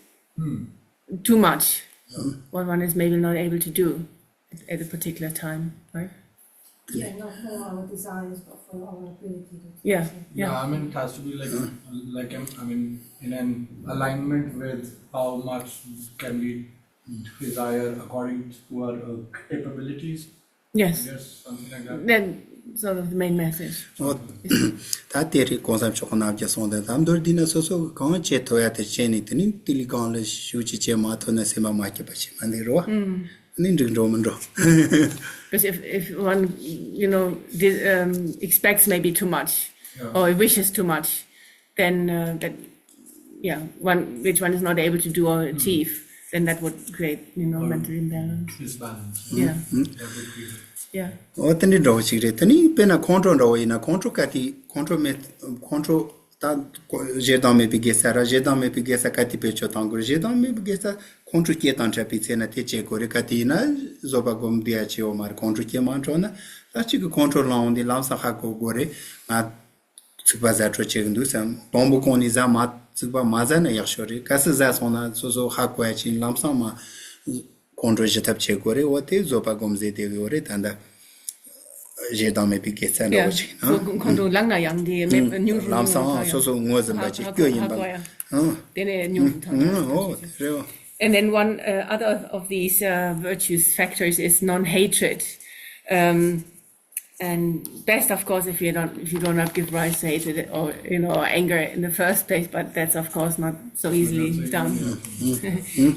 too much what one is maybe not able to do at a particular time, right? Yeah, not for our desires, but for our ability to Yeah, function. Yeah, yeah. I mean, it has to be like like um, I mean, in an alignment with how much can we desire according to our uh, capabilities. Yes. Yes, something like that. Then sort of the main message. ཨོ། ད་དེ་རིང་གོང་ས་མཆོག་གི་རྣམ་རྒྱལ་གསུངས་དོན་དམ་མདོར་བསྡུས་ན་སོ་སོ་གི་གང་བྱེད་ཐུབ་ཡ་དེ་བྱས་ནས་དེ་ནི་དེ་ལས་གང་ལ་ཤུགས་ཀྱིས་བྱེད་མ་ཐུབ་ན་སེམས་པ་མ་སྐྱིད་པ་བྱེད་མ་འདུག་རོ། ནི་འགྲིག་འགྲོ་མི་འགྲོ། Because if, if one, you know, dis- um, expects maybe too much Yeah. or wishes too much, then uh, that, yeah, one which one is not able to do or achieve, then that would create, you know, mental imbalance. Disbalance. Yeah, That would be the yeah. ཨོ་དེ་འདྲའི་འདྲ་བོ་ཞིག་རེད། དེ་ནི་དཔེར་ན་ཁོང་ཁྲོ་འདྲ་བོ་ཡིན་ན་ཁོང་ཁྲོ་ག་དེ་ཁོང་ཁྲོ་མེད་ཁོང་ཁྲོ་ད་ཞེ་སྡང་མེད་པའི་དགེ་རྩ་ར། ཞེ་སྡང་མེད་པའི་དགེ་རྩ་ག་དེ་བེད་སྤྱོད་གཏང་དགོས་རེད། ཞེ་སྡང་མེད་པའི་དགེ་རྩ་ཁོང་ཁྲོ་སྐྱེས་དང་འཕྲད་པའི་ཚེ་ན་དེ་བྱེད་དགོས་རེད། ག་དེ་ཡིན་ན་བཟོད་པ་སྒོམ་བསྡད་ཡ་བྱེད་ཡོད་མ་རེད། ཁོང་ཁྲོ་སྐྱེས་མ་འགྲོ་ན་ད་གཅིག་གི་ཁོང་ཁྲོ་ལངས་འོང་དེ་ལམ་སང་ཧ་གོ་དགོས་རེད། ང་ ཚུགས་པ་ཟ་འཕྲོ་བྱེད་ཀྱི་འདུག་བསམ། དང་པོ་གོང་ནས་ཟ་མ་ཚུགས་པ་མ་ཟ་ན་ཡག་ཤོས་རེད། གལ་སྲིད་ཟ་སོང་ན་སོ་སོ་ཧ་གོ་ཡ་ཅིག་ལམ་སང་མ་ཁོང་ཁྲོ་ཞི་ཐབས་བྱེད་དགོས་རེད། འོ་དེ་བཟོད་པ་སྒོམ་ཟེར་བསྡད་ཀྱི་ཡོད་རེད། ད་ལྟ་ཞེ་སྡང་མེད་པའི་དགེ་རྩ་འདྲ་བོ་ཅིག་ན། ཁོང་ཁྲོ་ལངས་ན་ཡང་དེ་མེད་ཉུང་རུ་ལམ་སང་སོ་སོ་ངོ་ཟིན་པ་ཅིག་སྐྱོ་ཡིན་པ། དེ་ནས་ཉུང་རུ་ཐང་ཡང་། འོ་དེ་རེད། And then one uh, other of these uh, virtuous factors is non-hatred. Um, and best, of course, if you don't if you do not give rise to hatred or you know anger in the first place. But that's of course not so easily done.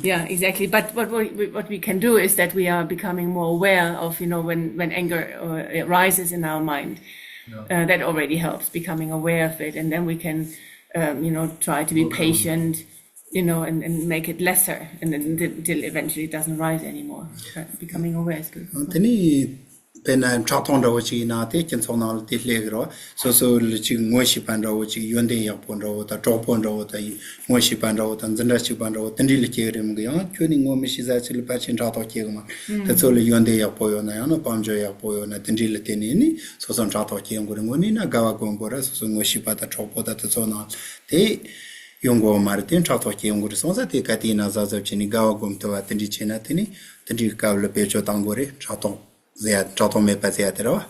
Yeah, exactly. But what we what we can do is that we are becoming more aware of you know when when anger uh, arises in our mind. Uh, that already helps becoming aware of it, and then we can um, you know try to be patient you know, and, and make it lesser, and then until eventually it doesn't rise anymore. But becoming aware is good. དེ་ནི་དཔེར་ན་ཕྲག་དོག་འདྲ་བོ་ཅིག་ཡིན་ན་དེ་སྤྱི་ཚོགས་ནང་ལ་དེ་སླེབས་ཀྱི་རེད། སོ་སོ་ལ་ཅིག་ངོ་ཤེས་པ་འདྲ་བོ་ཅིག་ཡོན་ཏན་ཡག་པོ་འདྲ་བོ་དང་གྲོགས་པོ་འདྲ་བོ་དང་ངོ་ཤེས་པ་འདྲ་བོ་དང་འཛིན་གྲྭ་གཅིག་པ་འདྲ་བོ་དེ་འདྲ་ལ་སྐྱེ་གི་རེད་མི་འདུག་ཡང་ཁྱོད་ནི་ངོ་མི་ཤེས་ས་ཅིག་ལ་ཕལ་ཆེར་ཕྲག་དོག་སྐྱེ་གི་མ་རེད། དེ་ཚོ་ལ་ཡོན་ཏན་ཡག་པོ་ཡོད་ན་ཡང་ན་དཔལ་འབྱོར་ཡག་པོ་ཡོད་ན་དེ་འདྲ་ལ་བརྟེན་ནས་ནི་སོ་སོ་ཕྲག་དོག་སྐྱེ་ཡོང་གི་རེད། དངོས་གནས་ན་དགའ་བ་སྒོམ་དགོས་ར། སོ་སོ་ངོ་ཤེས་པ་དང་གྲོགས་པོ་དང་དེ་ཚོ་ནང་དེ། ཡོང་དགོས་མ་རེད། དེ་ཕྲག་དོག་སྐྱེ་ཡོང་གི་རེད་སོང་ཙང་དེ་ག་དེ་ཡིན་ན་གཟབ་གཟབ་བྱས་ནས་དགའ་བ་སྒོམ་ཐུབ་པ་དེ་འདྲ་བྱས་ན་དེ་ནི་དེ་འདྲའི་སྐབས་ལ་བེད་སྤྱོད་གཏང་དགོས་རེད། ཕྲག་དོག་ཟེར་ཡ་ཕྲག་དོག་མེད་པ་ཟེར་ཡ་དེ་རེད་བ།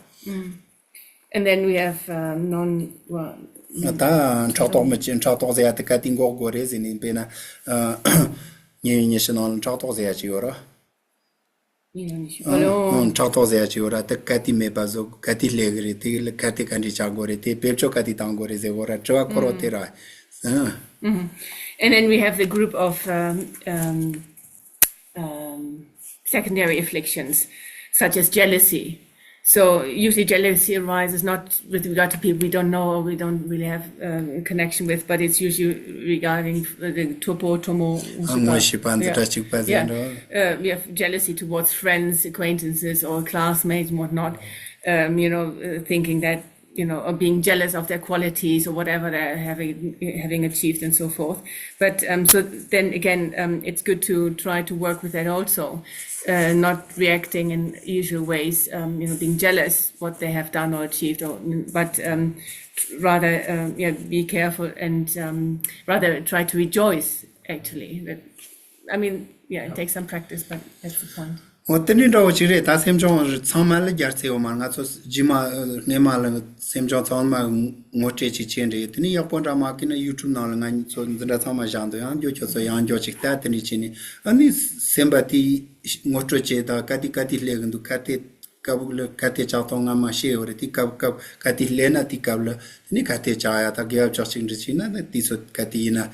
And then we have uh, non well, ད་ཕྲག་དོག་མི་བྱེད་ཕྲག་དོག་ཟེར་ཡ་དེ་ག་དེ་འགོག་དགོས་རེད་ཟེར་ནས་དཔེར་ན་ཉེ་ཉེ་ཤི་ནང་ལ་ཕྲག་དོག་ཟེར་ཡ་ཅིག་ཡོད་རེད། ཕྲག་དོག་ཟེར་ཡ་ཅིག་ཡོད་ར། དེ་ག་དེ་མེད་པ་བཟོ་ག་དེ་སླེབས་གི་རེད། དེ་ལ་ག་དེ་ག་འདྲ་བྱ་དགོས་རེད། དེ་བེད་སྤྱོད་ག་དེ་གཏང་དགོས་རེད་ཟེར་གོ་ར། དྲི་བ་ཁོ་རང་དེ་ར། And then we have the group of um, um, um, secondary afflictions, such as jealousy. So usually jealousy arises not with regard to people we don't know or we don't really have um, a connection with, but it's usually regarding the topo tomo. ངོ་ཤེས་པ་འདི་འདྲ་གཅིག་པ་ཟེར་འགྲོ། Uh, we have jealousy towards friends, acquaintances, or classmates, and whatnot. Um, you know, uh, thinking that you know, or being jealous of their qualities or whatever they're having having achieved and so forth. But um, so then again, um, it's good to try to work with that also, uh, not reacting in usual ways. Um, you know, being jealous what they have done or achieved, or but um, rather, um, yeah, be careful and um, rather try to rejoice. Actually, that I mean, yeah, it takes some practice, but that's the point. འོ་དེ་འདྲའི་འདྲ་བོ་ཅིག་རེད། ད་སེམས་ཆུང་ཚང་མ་ལ་རྒྱལ་རྩེ་ཡོད་མ་རེད། ང་ཚོ་རྗེས་མ་སྔས་མ་ལ་སེམས་ཆུང་ཚང་མ་ངོ་སྤྲད་ཅིག་བྱས་འདྲ་ཡོད། དེ་ནས་ཡག་པོ་འདྲ་མ་གི་ན་ཡུ་ཊུབ་ནང་ལ་ང་ཚོ་འཛིན་གྲྭ་ཚང་མ་བཞག་འདུག་ཡང་འགྱོ་ཁྱོད་ཚོ་ཡང་འགྱོ་ཅིག་ལྟ། དེ་འདྲ་བྱས་ནས་ཨ་ནི་སེམས་པ་དེ་ངོ་སྤྲོད་བྱས་དང་ག་དེ་ག་དེ་སླེབས་གི་འདུག་ག་དེ་སྐབས་ལ་ག་དེ་ལྕགས་ཐོག་སྔ་མ་བཤད་ཡོད་རེད། དེ་སྐབས་སྐབས་ག་དེ་སླེབས་ན་དེ་སྐབས་ལ་དེ་ནས་ག་དེ་བྱ་ཡ་ད་དགེ་བ་ཕྱོགས་གཅིག་འདྲ་བྱས་ན་ད་དེ་ཚོ་ག་དེ་ཡིན་ན།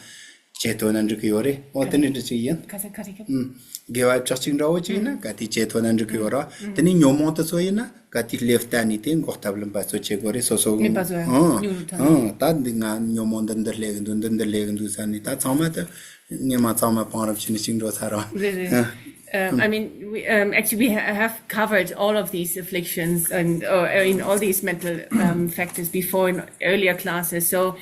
བྱེད་ཐུབ་ན་འགྲིག་གི་ཡོད་རེད། འོ་དེ་འདྲ་འདྲ་ཅིག་ཡིན། ཁ་སང་ཁ་རི་ཁ། ཨུམ། དགེ་བ་ཕྱོགས་གཅིག་འདྲ་བོ་ཅིག་ཡིན་ན་ག་དེ་བྱེད་ཐུབ་ན་འགྲིག་གི་ཡོད་ར། དེ་ནས་ཉོན་མོངས་དེ་ཚོ་ཡིན་ན་ག་དེ་སླེབས་ལྟ་ནས་དེ་འགོག་ཐབས་ལ་འབད་རྩོལ་བྱེད་དགོས་རེད། སོ་སོ་མེད་པ་བཟོ་ཡ་ཨང་། ཉུང་རུ་བཏང་། ཨང་། ད་འདི་ང་ཉོན་མོངས་འདི་འདི་སླེབས་གི་འདུག་འདི་འདི་སླེབས་གི་འདུག་ཟེར་ནས་ད་ཚང་མ་དེ་སྔས་མ་ཚང་མ་བང་རིམ་བྱས་ནས་གཅིག་འགྲོ་ཚར་ར། རེད་རེད། ཨ། Um, I mean, we, um, actually, we ha- have covered all of these afflictions and uh, in all these mental um, factors before in earlier classes. So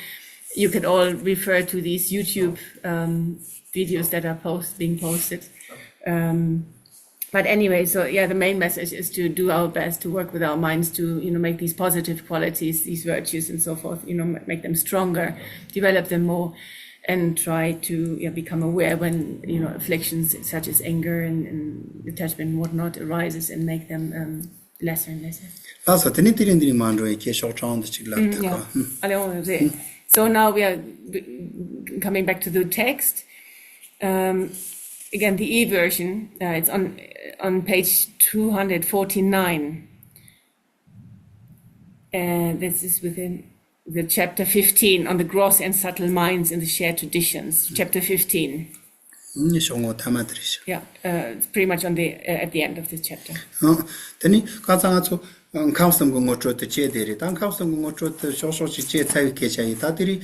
you could all refer to these YouTube um, videos that are post being posted. Um, but anyway, so yeah, the main message is to do our best to work with our minds to you know make these positive qualities, these virtues, and so forth. You know, m- make them stronger, develop them more, and try to yeah, become aware when you know afflictions such as anger and, and attachment and whatnot arises, and make them um, lesser and lesser. ལགས་སོ། དེ་ནས་དེ་རིང་འདི་རིང་མ་འགྲོ་ཡི་ཁྱེད་ཤོག་གྲངས་འདི་གཅིག་ལབ་ཐུབ་ག་ཨུམ། ཨ་ལེ་འོ་རེད། So now we are b- coming back to the text. Um, again, the e version, uh, it's on on page two hundred forty-nine. And this is within the chapter fifteen on the gross and subtle minds in the shared traditions. Chapter fifteen. ཨུམ། ཤོག་ངོ་ཐ་མ་དེ་རེད་ཤག Yeah, uh, it's pretty much on the uh, at the end of this chapter. ཨང་། དེ་ནི་ཁ་སང་ང་ཚོ་ཁམས་གསུམ་གྱི་ངོ་སྤྲོད་དེ་བྱས་དེ་རེད། ད་ཁམས་གསུམ་གྱི་ངོ་སྤྲོད་དེ་ཤོག་ཤོག་ཅིག་བྱས་ཚར་བའི་སྐད་ཆ་ཡིན། ད་དེ་རིང་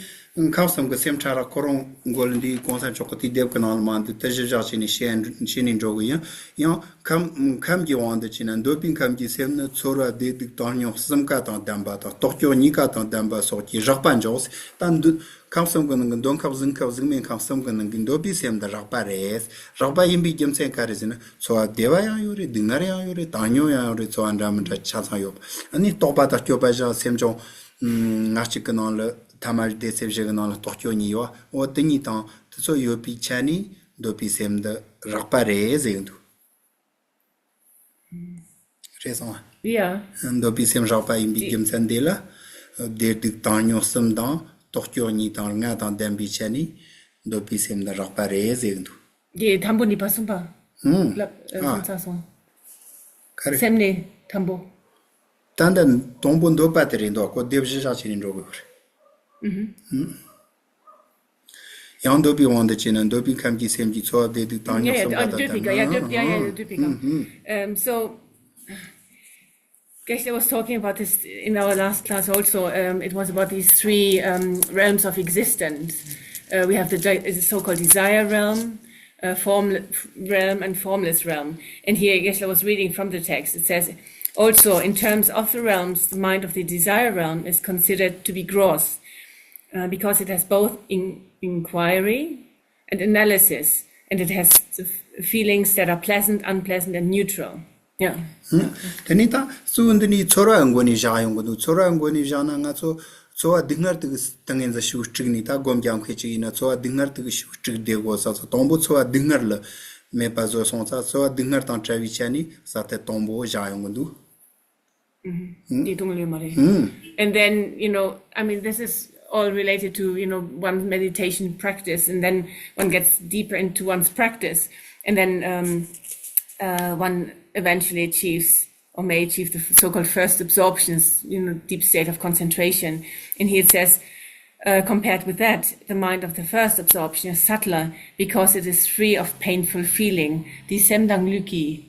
ཁམས་གསུམ་གྱི་སེམས་ཁྲལ་ར་ཁོ་རང་མགོ་ལ་འདི་གོང་ས་མཆོག་གི་དེའི་དེབ་ཀྱི་ནང་ལ་མ་འདུག་དེ་གཞི་བཞག་བྱས་ནས་བཤད་བྱས་ནས་འགྲོ་གི་ཡིན། ཡང་ཁམས་ཁམས་ཀྱི་དབང་དུ་བྱས་ན་འདོད་པའི་ཁམས་ཀྱི་སེམས་ནི་ཚོར་བ་བདེ་སྡུག་བཏང་སྙོམས་གསུམ་ཀ་དང་ལྡན་པ་དང་རྟོག་སྐྱོ་གཉིས་ཀ་དང་ལྡན་པ་སོགས་ཀྱི་རགས་པ་འཇོག་ད་འདི་ཁམས་གསུམ་གྱི་ནང་གི་འདོད་ཁམས་གཟུགས་ཁམས་གཟུགས་མེད་ཁམས་གསུམ་གྱི་ནང་གི་འདོད་པའི་སེམས་འདི་རགས་པ་རེད། རགས་པ་ཡིན་པའི་རྒྱུ་མཚན་ག་རེ་ཟེར་ན་ཚོར་བ་བདེ་བ་ཡང་ཡོད་རེད། སྡུག་བསྔལ་ཡང་ཡོད་རེད། བཏང་སྙོམས་ཡང་ཡོད་རེད། ཚོར་བ་འདྲ་མི་འདྲ་ཆ་ཚང་ཡོད་པ། ཨ་ནི་རྟོག་པ་དང་སྐྱོ་པ་བཞག་སེམས་བྱུང་ ལྔ་གཅིག་གི་ནང་ལ་ཐ་མ་སྡེ་ཚན་བཞི་གི་ནང་ལ་རྟོག་དཔྱོད་གཉིས་ཡོད། འོ་དེ་གཉིས་དང་དེ་ཚོ་ཡོད་པའི་ཆ་ནས་འདོད་པའི་སེམས་འདི་རགས་པ་རེད་ཟེར་གི་འདུག་རེད་སོང་ཨ། Yeah. འདོད་པའི་སེམས་རགས་པ་ཡིན་པའི་རྒྱུ་མཚན་དེ་ལ། བདེ་སྡུག་བཏང་སྙོམས་གསུམ་དང་རྟོག་དཔྱོད་གཉིས་དང་ལྔ་དང་ལྡན་པའི་ཆ་ནས་འདོད་པའི་སེམས་འདི་རགས་པ་རེད་ཟེར་གི་འདུག་དེ་དང་པོ་ནི་པ་གསུམ་པ། ཨུམ། ལབ་ཨ། གསུམ་ཚར་སོང་། ག་རེ། སེམས་ནི་དང་པོ། ད་ལྟ་དང་པོ་འདོད་པ་དེ་རེད་འདུག་གོ། སྡེ་བཞི་བཞག་བྱས་ནས་འགྲོ་དགོས་པ་རེད། ཨུ་ཧུ། ཡང་འདོད་པའི་དབང་དུ་བྱས་ན་འདོད་པའི་ཁམས་ཀྱི་སེམས་ཀྱི་ཚོར་བ་བདེ་སྡུག་བཏང་སྙོམས་གསུམ་ཀ་དང་ལྡན་པ། Yeah, yeah, yeah, yeah, yeah, yeah, yeah, yeah. Um, so, Geshe was talking about this in our last class also. Um, it was about these three um, realms of existence. Uh, we have the, di- the so-called desire realm, uh, form realm, and formless realm. And here, Geshe was reading from the text. It says, also, in terms of the realms, the mind of the desire realm is considered to be gross, uh, because it has both in- inquiry and analysis, and it has the f- feelings that are pleasant, unpleasant, and neutral. Yeah. དེ་ནས་ད་གཙོ་བོ་འདི་ནི་ཚོར་བ་མགོ་ནས་བཞག་ཡོང་གི་འདུག་ཚོར་བ་མགོ་ནས་བཞག་ན་ང་ཚོ་ཚོར་བ་སྡུག་བསྔལ་དེ་གི་ཏིང་ངེ་འཛིན་ཞིག་དཀྲུགས་ནས། ད་སྒོམ་རྒྱག་མཁན་ཅིག་ཡིན་ན་ཚོར་བ་སྡུག་བསྔལ་དེ་གི་ཞིག་དཀྲུགས་བསྡད་དགོས་ས་ཚོ། དང་པོ་ཚོར་བ་སྡུག་བསྔལ་ལ་མེད་པ་བཟོ་སོང་ཙང་ཚོར་བ་སྡུག་བསྔལ་དང་བྲལ་བའི་ཆ་ནས་ས་ཐལ་དང་པོ་བཞག་ཡོང་གི་འདུག་ཉེས་ལྟུང་ལས་མ་རེད། And then, you know, I mean, this is all related to, you know, one's meditation practice, and then one gets deeper into one's practice, and then um, uh, one eventually achieves or may achieve the so-called first absorptions, you know, deep state of concentration. And he says, uh, compared with that, the mind of the first absorption is subtler because it is free of painful feeling. དེ་སེམས་དང་ལུས་ཀྱི་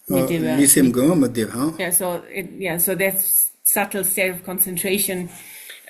མི་བདེ་བ། ལུས་སེམས་ཀྱི་མི་བདེ་བ། Yeah, so it, yeah, so that subtle state of concentration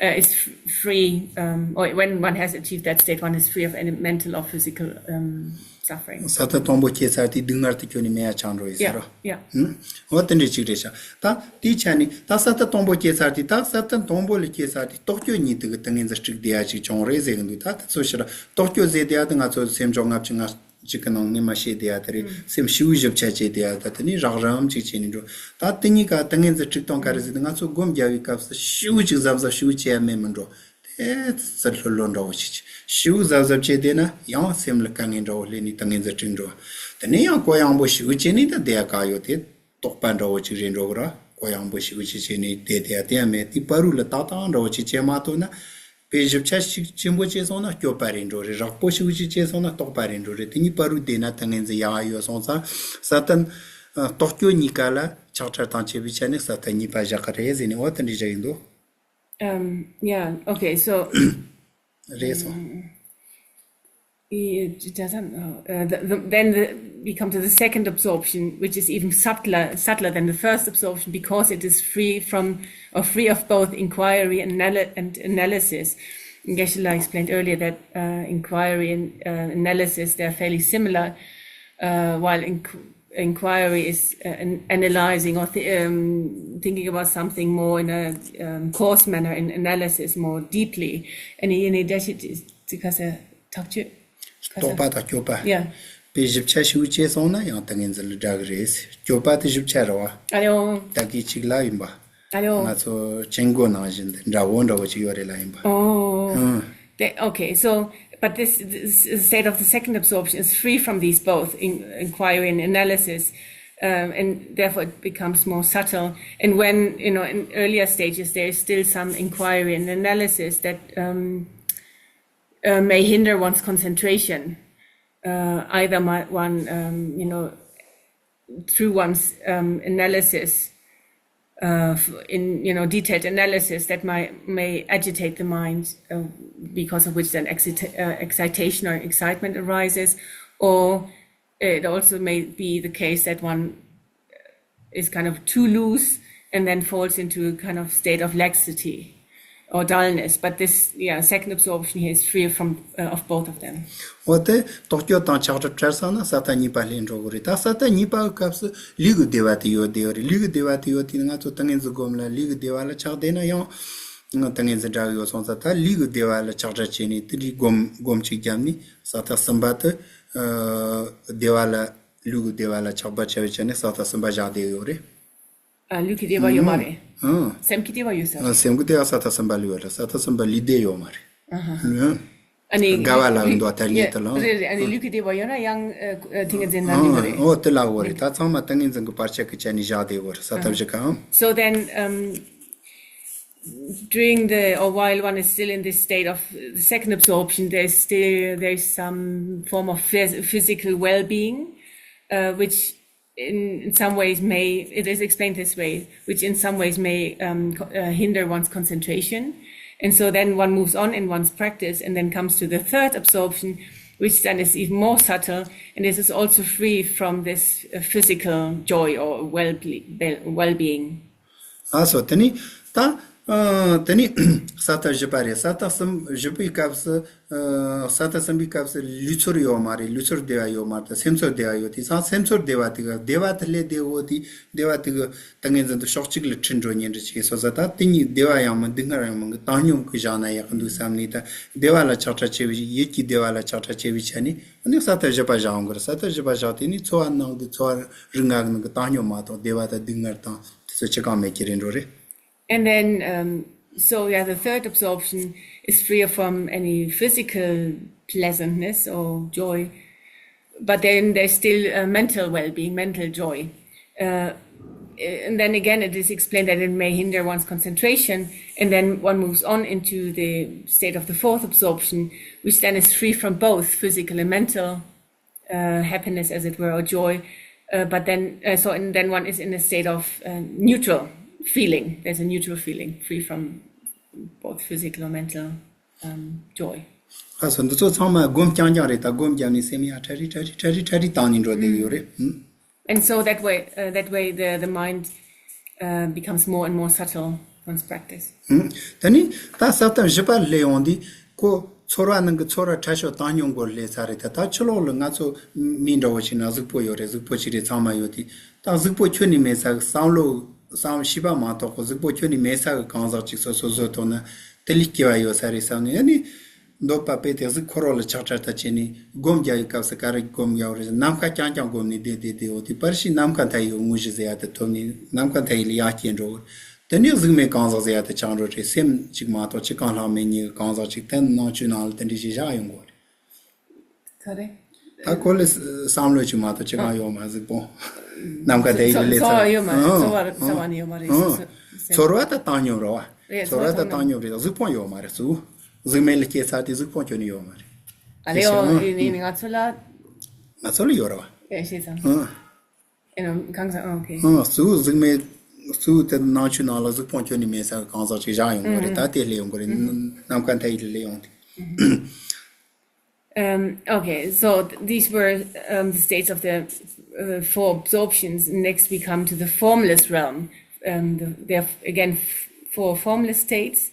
uh, is f- free, um, or when one has achieved that state, one is free of any mental or physical um, suffering. ས་ཐལ་དང་པོ་སྐྱེས་ཚར་དུས་སྡུག་བསྔལ་དེ་ཁྱོན་ནས་མེད་ཡ་ཆགས་འགྲོ་ཡི་ཟེར་རོ། Yeah, yeah. འོ་དེ་འདྲ་ཅིག་རེད་ཤག་ད་དེའི་ཆ་ནས་ད་ས་ཐལ་དང་པོ་སྐྱེས་ཚར་དུས། ད་ས་ཐལ་དང་པོ་ལ་སྐྱེས་ཚར་དུས་རྟོག་དཔྱོད་གཉིས་དེ་གི་ཏིང་ངེ་འཛིན་དཀྲུགས་བསྡད་ཡ་ཅིག་བྱུང་རེད་ཟེར་གི་འདུག་ད་དེ་ཚོ་ཕྱིར་རྟོག་དཔྱོད་ཟེར་བསྡད་ཡ་དེ་ང་ཚོ་སེམས་ཕྱོགས་ལྔ་བཅུ་ང་གཅིག་གི་ནང་ནས་མ་བཤད་བསྡད་ཡ་དེ་རེད། སེམས་ཞེ་པོ་ཞིབ་ཆ་བྱས་བསྡད་ཡ་ད་དེ་ནས་རགས་རིམ་ཅིག་བྱས་ནས་འགྲོ། ད་དེ་གཉིས་ཀ་ཏིང་ངེ་འཛིན་དཀྲུག་སྟངས་ག་རེ་ཟེར་དུས། ང་ཚོ་སྒོམ་རྒྱག་པའི་སྐབས་སུ་ཞེ་པོ་ཅིག་གཟབ་གཟབ་ཞེ་པོ་བྱས་ཡ་མེད་མི་འགྲོ། དེ་ཙི་ལྷོད་ལྷོད་འདྲ་བོ་ཞིག་བྱས། ཞེ་པོ་གཟབ་གཟབ་བྱས་བསྡད་ན་ཡང་སེམས་ལ་དཀའ་ངལ་འདྲ་བོ་སླེབས་ནས་ཏིང་ངེ་འཛིན་དཀྲུག་འགྲོ། དེ་ནས་ཡང་གུ་ཡངས་པོ་ཞེ་པོ་བྱས་ནས་ད་བསྡད་ཡ་ག་ཡོད་དེ། རྟོག་པ་འདྲ་བོ་ཅིག་རེད་འགྲོ་གི་ར། གུ་ཡངས་པོ་ཞེ་པོ་ཅིག་བྱས་ནས་བསྡད་བསྡད་ཡ་དེ་ཡང་མེད། དེའི་བར་དུ་ལ་ཏག་ཏག་འདྲ་བོ་ཅིག་བྱས་མ་ཐུབ་ན། དཔེ་ཞིབ་ཆ་ཞིག་ཆེན་པོ་བྱས་སོང་ན་སྐྱོ་པ་རེད་འགྲོ་རེད། རགས་པོ་ཞིག་ཅིག་བྱས་སོང་ན་རྟོག་པ་རེད་འགྲོ་རེད། དེ་གཉིས་བར་དུ་བསྡད་ན་ཏིང་ངེ་འཛིན་ཡག་ཡོད་སོང་ཙང་ས་ཐལ། ཨ། རྟོག་དཔྱོད་གཉིས་ཀ་ལ་ཆགས་བྲལ་དང་བཅས་པའི་ཆ་ནས་ས་ཐལ་གཉིས་པ་བཞག་གི་རེད་ཟེར་ནས་འོ་དེ་འདྲ་བཞག་ཡིན་འདུག Um, yeah, okay, so རེད་སོང་། It doesn't. Uh, the, the, then the, we come to the second absorption, which is even subtler, subtler than the first absorption, because it is free from, or free of both inquiry and, anal- and analysis. Geshe-la explained earlier that uh, inquiry and uh, analysis, they are fairly similar, uh, while inqu- inquiry is uh, an- analyzing or th- um, thinking about something more in a um, coarse manner, and analysis more deeply. And in addition, to- to- རྟོག་པ་དང་སྐྱོ་པ། Yeah. དཔེ་ཞིབ་ཆ་ཞིག་བྱས་སོང་ན་ཡང་ཏིང་ངེ་འཛིན་ལ་འདྲ་གི་རེད། སྐྱོ་པ་དེ་ཞིབ་ཆ་རེད་བ། ཨ་ལེ་ཨོ། ད་གི་ཅིག་ལ་ཡིན་པ། ཨ་ལེ་ཨོ། ང་ཚོ་ཅིང་གོ་ནང་བཞིན་དེ་འདྲ་བོ་འདྲ་བོ་ཅིག་ཡོད་རེད་ལ་ཡིན་པ། ཨོ། ཨང་། They- okay, so, but this, this state of the second absorption is free from these both in, inquiry and analysis, um, and therefore it becomes more subtle. And when, you know, in earlier stages, there is still some inquiry and analysis that um, uh, may hinder one's concentration. Uh, either my, one, um, you know, through one's um, analysis, uh, in you know detailed analysis that might may agitate the mind, uh, because of which then excita- uh, excitation or excitement arises, or it also may be the case that one is kind of too loose and then falls into a kind of state of laxity or dullness. But this, yeah, second absorption here is free from uh, of both of them. འོ་དེ་རྟོག་དཔྱོད་དང་ཆགས་བྲལ་བྲལ་སོང་ན་ས་ཐལ་གཉིས་པ་སླེབས་འགྲོ་གི་རེད། ད་ས་ཐལ་གཉིས་པ་གི་སྐབས་སུ་ལུས་ཀྱི་བདེ་བ་དེ་ཡོད་བསྡད་ཡོད་རེད། ལུས་ཀྱི་བདེ་བ་དེ་ཡོད་དུས་ང་ཚོ་ཏིང་ངེ་འཛིན་སྒོམ་ལ་ལུས་ཀྱི་བདེ་བ་ལ་ཆགས་བསྡད་ན་ཡང་ཏིང་ངེ་འཛིན་འདྲ་གི་ཡོད་སོང་ཙང་། ད་ལུས་ཀྱི་བདེ་བ་ལ་ཆགས་བྲལ་བྱས་ནས་དེ་འདྲའི་སྒོམ་སྒོམ་གཅིག་བརྒྱབ་ནས་ས་ཐལ་གསུམ་པ་དེ་བདེ་བ་ལ་ལུས་ཀྱི་བདེ་བ་ལ་ཆགས་པ་བྱ་བའི་ཆ་ནས་ས་ཐལ་གསུམ་པ་བཞག་བསྡད་ཡོད་རེད། ཨ། ལུས་ཀྱི་བདེ་བ་ཡོད་མ་རེད། ཨང་། སེམས་ཀྱི་བདེ་བ་ཡོད་ས་རེད། ཨ། སེམས་ཀྱི་བདེ་བ་ས་མཐའ་གསུམ་པ་ལུས་ཡོད་རེད། ས་མཐའ་གསུམ་པ་ལུས་བདེ་ཡོད་མ་རེད། ཨ་ཧ། ཨང་། ཨ་ནི་དགའ་བ་ལ་ལུས་འདུག་ད་ལུས་དེ་ལ། རེད་རེད། ཨ་ནི་ལུས་ཀྱི་བདེ་བ་ཡོད་ན་ཡང་ཨ་ཨ་ཏིང་ངེ་འཛིན་ལ་ནི་ཡོད་རེད། ཨོ་དེ་ལ་འོ་རེད། ད་ཚང་མ་ཏིང་ངེ་འཛིན་གྱི་བར་ཆད་ཀྱི་ཆ་ནས་བཞག་བསྡད་ཡོད་རེད། ས་མཐའ་བཞི་ཀའང་། So then, um, during the, or while one is still in this state of the second absorption, there's still, there's some form of phys- physical well-being, uh, which in, in some ways may, it is explained this way, which in some ways may um, co- uh, hinder one's concentration. And so then one moves on in one's practice and then comes to the third absorption, which then is even more subtle, and this is also free from this uh, physical joy or well well-being. ཨ་སོ་དེ་ནི་ད་ཨ་དེ་ནི་ས་མཐའ་བཞི་པ་རེད། ས་མཐའ་གསུམ་བཞི་པའི་སྐབས་སུ་ཨ་ས་མཐའ་གསུམ་པའི་སྐབས་སུ་ལུས་ཚོར་ཡོད་མ་རེད། ལུས་ཚོར་བདེ་བ་ཡོད་མ་རེད། སེམས་ཚོར་བདེ་བ་ཡོད། དེང་སང་སེམས་ཚོར་བདེ་བ་དེ་ག་བདེ་བ་དེ་ལས་བདེ་བོ་དེ་བདེ་བ་དེ་ག་ཏིང་ངེ་འཛིན་དུ་ཕྱོགས་གཅིག་ལ་ཁྲིད་འགྲོ་ཉན་འདྲ་བྱེད་སོ་ས། ད་དེ་གཉིས་བདེ་བ་ཡང་མིན་སྡུག་བསྔལ་ཡང་མིན་གི་བཏང་སྙོམས་ཀྱི་བཞག་ན་ཡག་གི་འདུག་བསམ་ནས། ད་བདེ་བ་ལ་ཆགས་པ་བྱས་པའི་ཡིད་ཀྱི་བདེ་བ་ལ་ཆགས་པ་བྱས་པའི་ཆ་ནས་ཨ་ནི་ས་མཐའ་བཞི་པ་བཞག་འོང་གི་རེད། ས་མཐའ་བཞི་པ་བཞག་དེ་ནི་ཚོར་བ་ནང་གི་ཚོར་བ་རིག་སྔགས་ནང་གི་བཏང་སྙོམས་མ་གཏོགས་བདེ་བ་དང་སྡུག་བསྔལ་དང་དེ་ཚོ་ཅི་གང་མེད་ཀྱི་རེད་འགྲོ་རེད། And then, um, so yeah, the third absorption is free from any physical pleasantness or joy, but then there's still uh, mental well-being, mental joy. Uh, and then again, it is explained that it may hinder one's concentration, and then one moves on into the state of the fourth absorption, which then is free from both physical and mental uh, happiness, as it were, or joy. Uh, but then, uh, so and then one is in a state of uh, neutral feeling. There's a neutral feeling, free from both physical or mental um, joy. ཨ་སོ་འདི་ཚོ་ཚང་མ་སྒོམ་རྐྱང་རྐྱང་རེད། ད་སྒོམ་བརྒྱབ་ནས་སེམས་ཡར་ཁྲ་རི་ཁྲ་རི་ཁྲ་རི་ཁྲ་རི་བཏང་ནས་འགྲོ་བསྡད་ཡོད་རེད། ཨུམ། And so that way, uh, that way, the the mind uh, becomes more and more subtle once practiced. ཨུམ། ད་ནི་ད་ས་མཐའ་བཞི་པ་སླེབས་ཡོང་དུས་ཁོ་ཚོར་བ་ནང་གི་ཚོར་བ་ཕྲ་ཤོས་བཏང་སྙོམས་སྒོར་སླེབས་ཚར་རེད། ད་ད་ཕྱི་ལོགས་ལ་ང་ཚོ་མི་འདྲ་བོ་ཞིག་ན་གཟུགས་པོ་ཡོད་རེད། གཟུགས་པོ་ཅིག་རེད། ཚང་མ་ཡོད་དུས་ད་གཟུགས་པོ་ཁྱོན་ནས་མེད་ས་གི་བསམ་བློ་བསམ་ཤེས་པ་མ་གཏོགས་གི་གཟུགས་པོ་ཁྱོན་ནས་མེད་ས་གི་གང་ཟག་ཅིག་སོ་སོ་བཟོ་ཐུབ་ན་དེ་ལས་སྐྱིད་པ་ཡོད་ས་རེད་བསམ་ནས། ཨ་ནི་འདོད་པ་སྤེལ་ཏེ་གཟུགས་འཁོར་བ་ལ་ཆགས་ཁྲ་ལྟ་བྱས་ནས་སྒོམ་རྒྱག་ཡི་སྐབས་སུ་ག་རེ་སྒོམ་རྒྱག་རེད། ནམ་མཁའ་རྐྱང་རྐྱང་སྒོམ་ནས་བསྡད་བསྡད་བསྡད་འོ་དེ་པར་ཤི་ནམ་མཁའ་མཐའ་ཡི་དངོས་གཞི་ཟེར་ཡ་དེ་ཐོབ་ནས་ནམ་མཁའ་མཐའ་ཡི་ལ་ཡར་སྐྱེས་འགྲོ། དེ་ནས་གཟུགས་མེད་གང་ཟག་ཟེར་ཡ་དེ་ཆགས་འགྲོ་རེད། སེམས་གཅིག་མ་གཏོགས་ཅི་གང་ལྷག་མེད་ཉིད་གང་ཟག་ཅིག་དེ་ནང་ཆོས་ནང་ལ་དེ་འདྲ་ཞིག་བཞག་ཡོང་གོ་རེད། ག་རེ། ད་ཁོ་ལ་བསམ་བློ་ཅིག་མ་གཏོགས་ཅི་གང་ཡོད་མ་རེད། གཟུགས་ཕུང་ནམ་མཁའ་དེ་ཡི་ལ་ཚོར་བ་ཡོད་མ་རེད། ཚོར་བ་ཚོར་བ་ནི་ཡོད་མ་རེད། ཨང་། ཚོར་བ་ད་བཏང་སྙོམས་རེད་བ། རེད། ཚོར་བ་ད་བཏང་སྙོམས་རེད། གཟུགས་ཕུང་ཡོད་མ་རེད། གཟུགས་གཟུགས་མེད་ལ་སྐྱེས་ཚར་དུས་གཟུགས་ཕུང་ཁྱོན་ནས་ཡོད་མ་རེད། ཨ་རེ། ཨོ་ཡིན་ཡིན། ང་ཚོ་ལ། ང་ཚོ་ལ་ཡོད་རེད་བ། ཨེ་ཤེས་ཙང་། ཨང་། ཨེ་ནོ་གང་ཟག་ཨོ་ཁེ། ཨང་། གཟུགས་གཟུགས་མེད་གཟུགས་དེ་ནང་ཆོས་ནང་ལ་གཟུགས་ཕུང་ཁྱོན་ནས་མེད་ས་གི་གང་ཟག་ཅིག་བཞག་ཡོང་གི་རེད། ད་དེ་སླེབས་ཡོང་གི་རེད། ནམ་མཁའ་མཐའ་ཡི་ལ་སླེབས་ཡོང་དུས། Um, okay, so th- these were um, the states of the uh, four absorptions. Next, we come to the formless realm. Um, the, there are f- again f- four formless states.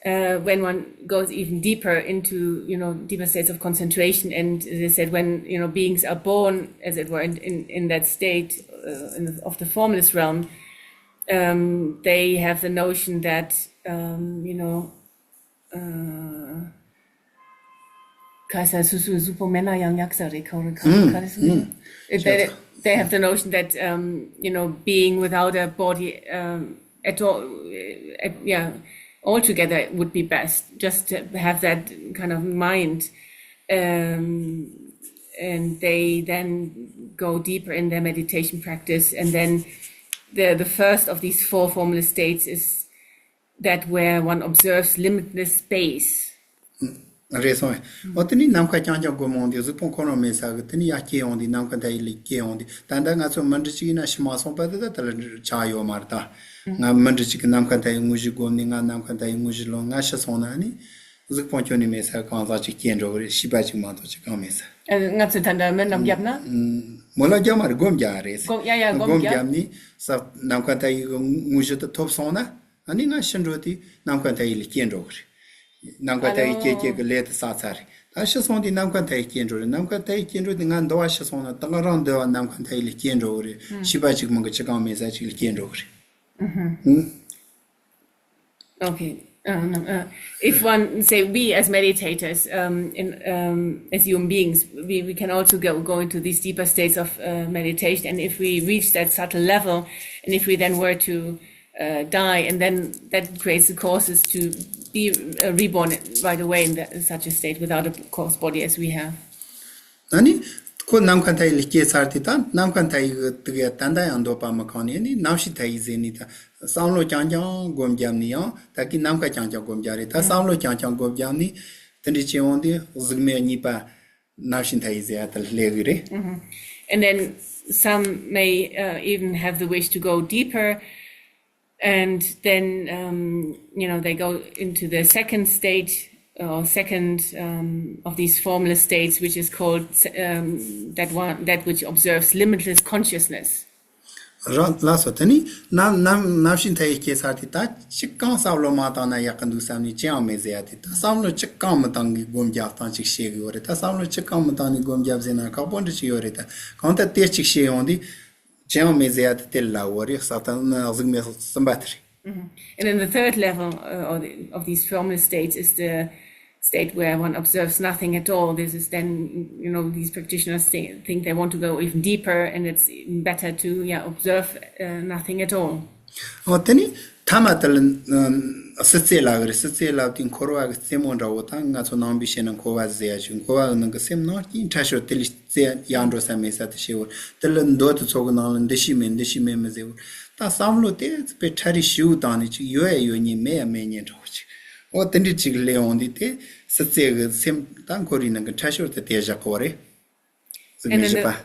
Uh, when one goes even deeper into, you know, deeper states of concentration, and they said when, you know, beings are born, as it were, in, in, in that state uh, in the, of the formless realm, um, they have the notion that, um, you know, uh, ག་ས་སུ་སུ་གཟུགས་པོ་མེད་ན་ཡང་ཉག་ས་རེད། ག་རེ་ག་རེ་ག་རེ་སུ། They, they have the notion that, um, you know, being without a body um, at all, uh, at, yeah, altogether would be best. Just to have that kind of mind. Um, and they then go deeper in their meditation practice. And then the, the first of these four formless states is that where one observes limitless space. རེད་སོང་། འོ་དེ་ནི་ནམ་མཁའ་རྐྱང་རྐྱང་སྒོམ་འོང་དུས་གཟུགས་ཕུང་ཁོ་རང་མེད་ས་གི་དེ་ནི་ཡར་སྐྱེ་འོང་དུས་ནམ་མཁའ་མཐའ་ཡི་ལ་སྐྱེ་འོང་དུས། ད་ལྟ་ང་ཚོ་མི་འདྲ་ཅིག་ཡིན་ན་ཤི་མ་སོང་བར་དུ་ད་དེ་ལ་ཆགས་ཡོད་མ་རེད་ད། ང་མི་འདྲ་ཅིག་གི་ནམ་མཁའ་མཐའ་ཡི་དངོས་གཞི་སྒོམ་ནས་ང་ནམ་མཁའ་མཐའ་ཡི་དངོས་གཞི་ལོན། ང་ཤི་སོང་ན་ནི་གཟུགས་ཕུང་ཁྱོན་ནས་མེད་ས་གང་ཟག་ཅིག་སྐྱེ་འགྲོ་གི་རེད། ཤེས་པ་ཅིག་མ་གཏོགས་ཅི་གང་མེད་ས། ཨ། ང་ཚོས་ད་ལྟ་སྨོན་ལམ་བརྒྱབ་ན། མོ་ལ་རྒྱབ་མ་རེད། སྒོམ་རྒྱག་རེད། སྒོམ་ཡ་ཡ་སྒོམ་སྒོམ་རྒྱག་རྒྱབ་ནི་ས་ནམ་མཁའ་མཐའ་ཡི་གི་དངོས་གཞི་དེ་ཐོབ་སོང་ན། ཨ་ནི་ང་ཤི་འགྲོ་དུས་ནམ་མཁའ་མཐའ་ཡི་ལ་སྐྱེ་འགྲོ་གི་རེད། ནམ་མཁའ་མཐའ་ཡི་སྐྱེ་སྐྱེ་གི་ལས་དེ་བསགས་ཚར་རེད། ད་ཤི་སོང་དུས་ནམ་མཁའ་མཐའ་ཡི་སྐྱེ་འགྲོ་རེད། ནམ་མཁའ་མཐའ་ཡི་སྐྱེ་འགྲོ་དུས་ང་འདུལ་བ་ཤི་སོང་ན་ད་ག་རང་འདུལ་བ་ནམ་མཁའ་མཐའ་ཡི་ལ་སྐྱེ་འགྲོ་གི་རེད། ཤེས་པ་ཅིག་མིན་གི་ཅི་གང་མེད་ས་ཅིག་ལ་སྐྱེ་འགྲོ་གི་རེད། ཨུ་ཧུ། Okay. Um, uh, if one say we as meditators, um, in, um, as human beings, we, we can also go, go into these deeper states of uh, meditation. And if we reach that subtle level, and if we then were to uh, die, and then that creates the causes to be uh, reborn right away in, that, in such a state without a coarse body as we have. ཨ་ནི། ཁོ་ནམ་མཁའ་མཐའ་ཡས་ལ་སྐྱེས་ཚར་དུས་ད་ནམ་མཁའ་མཐའ་ཡས་ཀྱི་དུག་ཡ་ད་ལྟ་ཡང་འདོད་པ་མི་ཁེངས་ནས་ནི་རྣམ་ཤེས་མཐའ་ཡས་ཟེར་ནས་ད་བསམ་བློ་རྐྱང་རྐྱང་སྒོམ་བརྒྱབ་ནས་ཡང་ད་གི་ནམ་མཁའ་རྐྱང་རྐྱང་སྒོམ་རྒྱག་རེད། ད་བསམ་བློ་རྐྱང་རྐྱང་སྒོམ་བརྒྱབ་ནས་དེ་འདྲ་བྱེད་འོང་དུས་གཟུགས་མེད་གཉིས་པ་རྣམ་ཤེས་མཐའ་ཡས་ཟེར་ཡ་དེ་སླེབས་གི་རེད། And then some may uh, even have the wish to go deeper, and then um, you know, they go into the second state or second um, of these formless states, which is called um, that one that which observes limitless consciousness. རང་ལ་སོ་དེ་ནི་ནམ་ནམ་ནམ་ཤིང་མཐའ་ཡས་སྐྱེས་ཚར་དུས་ད་ཅི་གང་བསམ་བློ་མ་བཏང་ན་ཡག་གི་འདུག་བསམ་ནས་ཅི་ཡང་མེད་ཟེར་ཡ་དེ། ད་བསམ་བློ་ཅི་གང་མི་བཏང་གི་སྒོམ་རྒྱག་སྟངས་ཅིག་ཤེས་གི་ཡོད་རེད། ད་བསམ་བློ་ཅི་གང་མི་བཏང་ནས་སྒོམ་རྒྱབ་ཟེར་ན་ཁག་པོ་འདྲ་ཅིག་ཡོད་རེད། ད་གང་ལྟར་དེ་ཅིག་ཤེས་ཡོང་དུས་ཅི་ཡང་མེད་ཟེར་ཡ་དེ་དེ་ལ་འོ་རེད། ས་ད་ན་གཟུགས་མེད་གསུམ་པ་དེ་རེད། And then the third level uh, of, the, of these formless states is the state where one observes nothing at all. This is then, you know, these practitioners think, think they want to go even deeper, and it's even better to, yeah, observe uh, nothing at all. ཨོ་དེ་ནི་ཐ་མ་དེ་ལ་སྲིད་རྩེ་ལབ་གི་རེད། སྲིད་རྩེ་ལབ་དུས་འཁོར་བ་གི་རྩེ་མོ་འདྲ་བོ་དང་ང་ཚོ་ནང་པའི་བཤད་ན་འཁོར་བ་ཟེར་ཡ་ཞིག་འཁོར་བ་གི་ནང་གི་སེམས་ནང་རྐྱེན་ཕྲ་ཤོས་དེ་ལས་རྩེ་ཡར་འགྲོ་ས་མེད་ས་དེ་ཤེས་བོར། དེ་ལ་མདོ་དེ་ཚོ་གི་ནང་ལ་འདི་ཤེས་མེད་འདི་ཤེས་མེད་མི་ཟེར་བོར། ད་བསམ་བློ་དེ་དཔེ་ཕྲ་རིས་ཞིའུ་བཏང་ནས་ཅིག་ཡོད་ཡ་ཡོད་ཉེ་མེད་ཡ་མེད་ཉེ་འདྲ་བོ་ཅིག་ཨོ་དེ་འདྲ་ཅིག་སླེབས་འོང་དུས་དེ་སྲིད་རྩེ་གི་སེམས་ད་འཁོར་བའི་ནང་གི་ཕྲ་ཤོས་དེ་དེ་བཞག་གི་རེད། And then, the,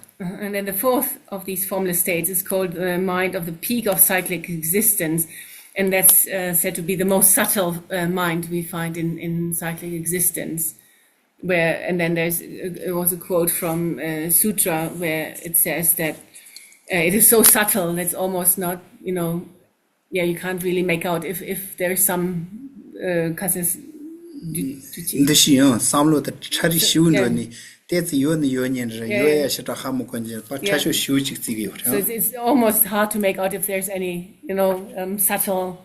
and then the fourth of these formless states is called the mind of the peak of cyclic existence. And that's uh, said to be the most subtle uh, mind we find in, in cyclic existence. Where, and then there's it was a quote from uh, Sutra where it says that uh, it is so subtle that's almost not, you know, yeah, you can't really make out if, if there's some uh, causes. འདི་ཤི་ཡང་བསམ་བློ་དེ་ཕྲ་རིས་ཞིའུ་འགྲོ་ནས་ཏོག་ཙམ་ཡོད་ནི་ཡོད་ཉེན་རེད། ཡོད་ཡ་ཞེ་དྲག་ཧ་མི་གོ་ཉེན་པ་ཕྲ་ཤོས་ཞིའུ་ཅིག་བརྩི་གི་ཡོད་རེད། So it's, it's almost hard to make out if there's any, you know, um, subtle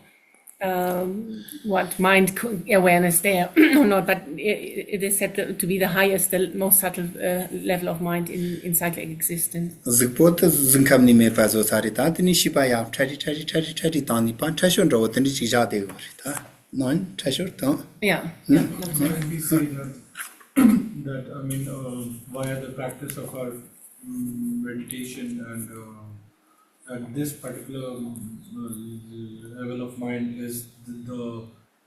um, what mind awareness there or not, but it, it is said to, to be the highest, the most subtle uh, level of mind in, in cyclic existence. གཟུགས་པོ་དེ་གཟུགས་ཁམས་ནས་མེད་པ་བཟོ་ས་རེད། ད་དེ་ནས་ཤི་བ་ཡང་ཕྲ་རིས་ཕྲ་རིས་ཕྲ་རིས་ཕྲ་རིས་བཏང་ནས་པ་ཕྲ་ཤོས་འདྲ་བོ་དེ་འདྲ་ཅིག་བཞག་བསྡད་ཡོད་རེད། ད་ནང་ཕྲ་ཤོས་དང་། Yeah, yeah. Can it be said that, that I mean, uh, via the practice of our mm, meditation and uh, at this particular um, uh, level of mind is the, the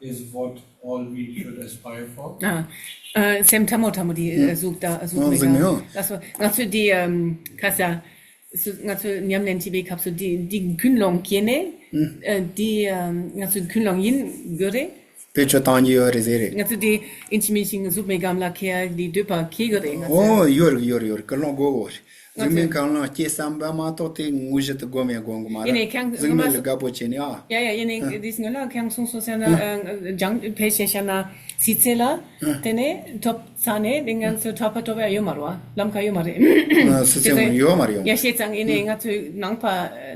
is what all we should aspire for. སེམས་ཕྲ་མོ་ཕྲ་མོ་དེ་གཟུགས་དང་གཟུགས་མེད་ཀ་ལ་སོ་ང་ཚོ་དེ་ཁ་ས་ང་ཚོ་ཉམས་ལེན་བྱེད་པའི་སྐབས་སུ་དེ་དེ་ཀུན་སློང་སྐྱེས་ནས་དེ་ང་ཚོ་ཀུན་སློང་ཡིན་དགོས་རེད། དཔེ་ཆ་བཏང་རྒྱུ་ཡོད་རེད་ཟེར་རེད། ང་ཚོ་དེ་ཨིན་ཇི་མིན་ཞིག་གཟུགས་མེད་ཀ་ལ་ཁེ་ཡ་དེ་འདོད་པ་ཁེ་གི་རེད་ང་ཚོ། ཨོ་ཡོད་རེད་ཡོད་རེད་ཡོད་རེད། ཀུན་སློང་དགོས་གོ་རེད། གཟུགས་མེད་ཀ་ལ་སྐྱེ་བསམ་པ་མ་གཏོགས་དེ་དངོས་གཞི་དེ་སྒོམ་ཡ་དགོས་གི་མ་རེད། ཡིན་ནའི་ཁྱང་གཟུགས་མེད་ལ་དགའ་པོ་བྱས་ནས་ཨ། ཡ་ཡ་ཡིན་ནའི་དེ་སྔོན་ལ་ཁྱང་གསུང་སོང་ཟེར་ན་ཇང་ཕེ་ཤེ་ཤ་ན་སི་ཚེ་ལ་དེ་ནས་ཐོབ་ས་ནས་དེ་ང་ཚོ་ཐོབ་པ་ཐོབ་ཡ་ཡོད་མ་རེད་བ། ལམ་ཁ་ཡོད་མ་རེད། སི་ཚེ་ཡོད་མ་རེད། ཡ་ཤེས་ཙང་ཡིན་ནའི་ང་ཚོའི་ནང་པ་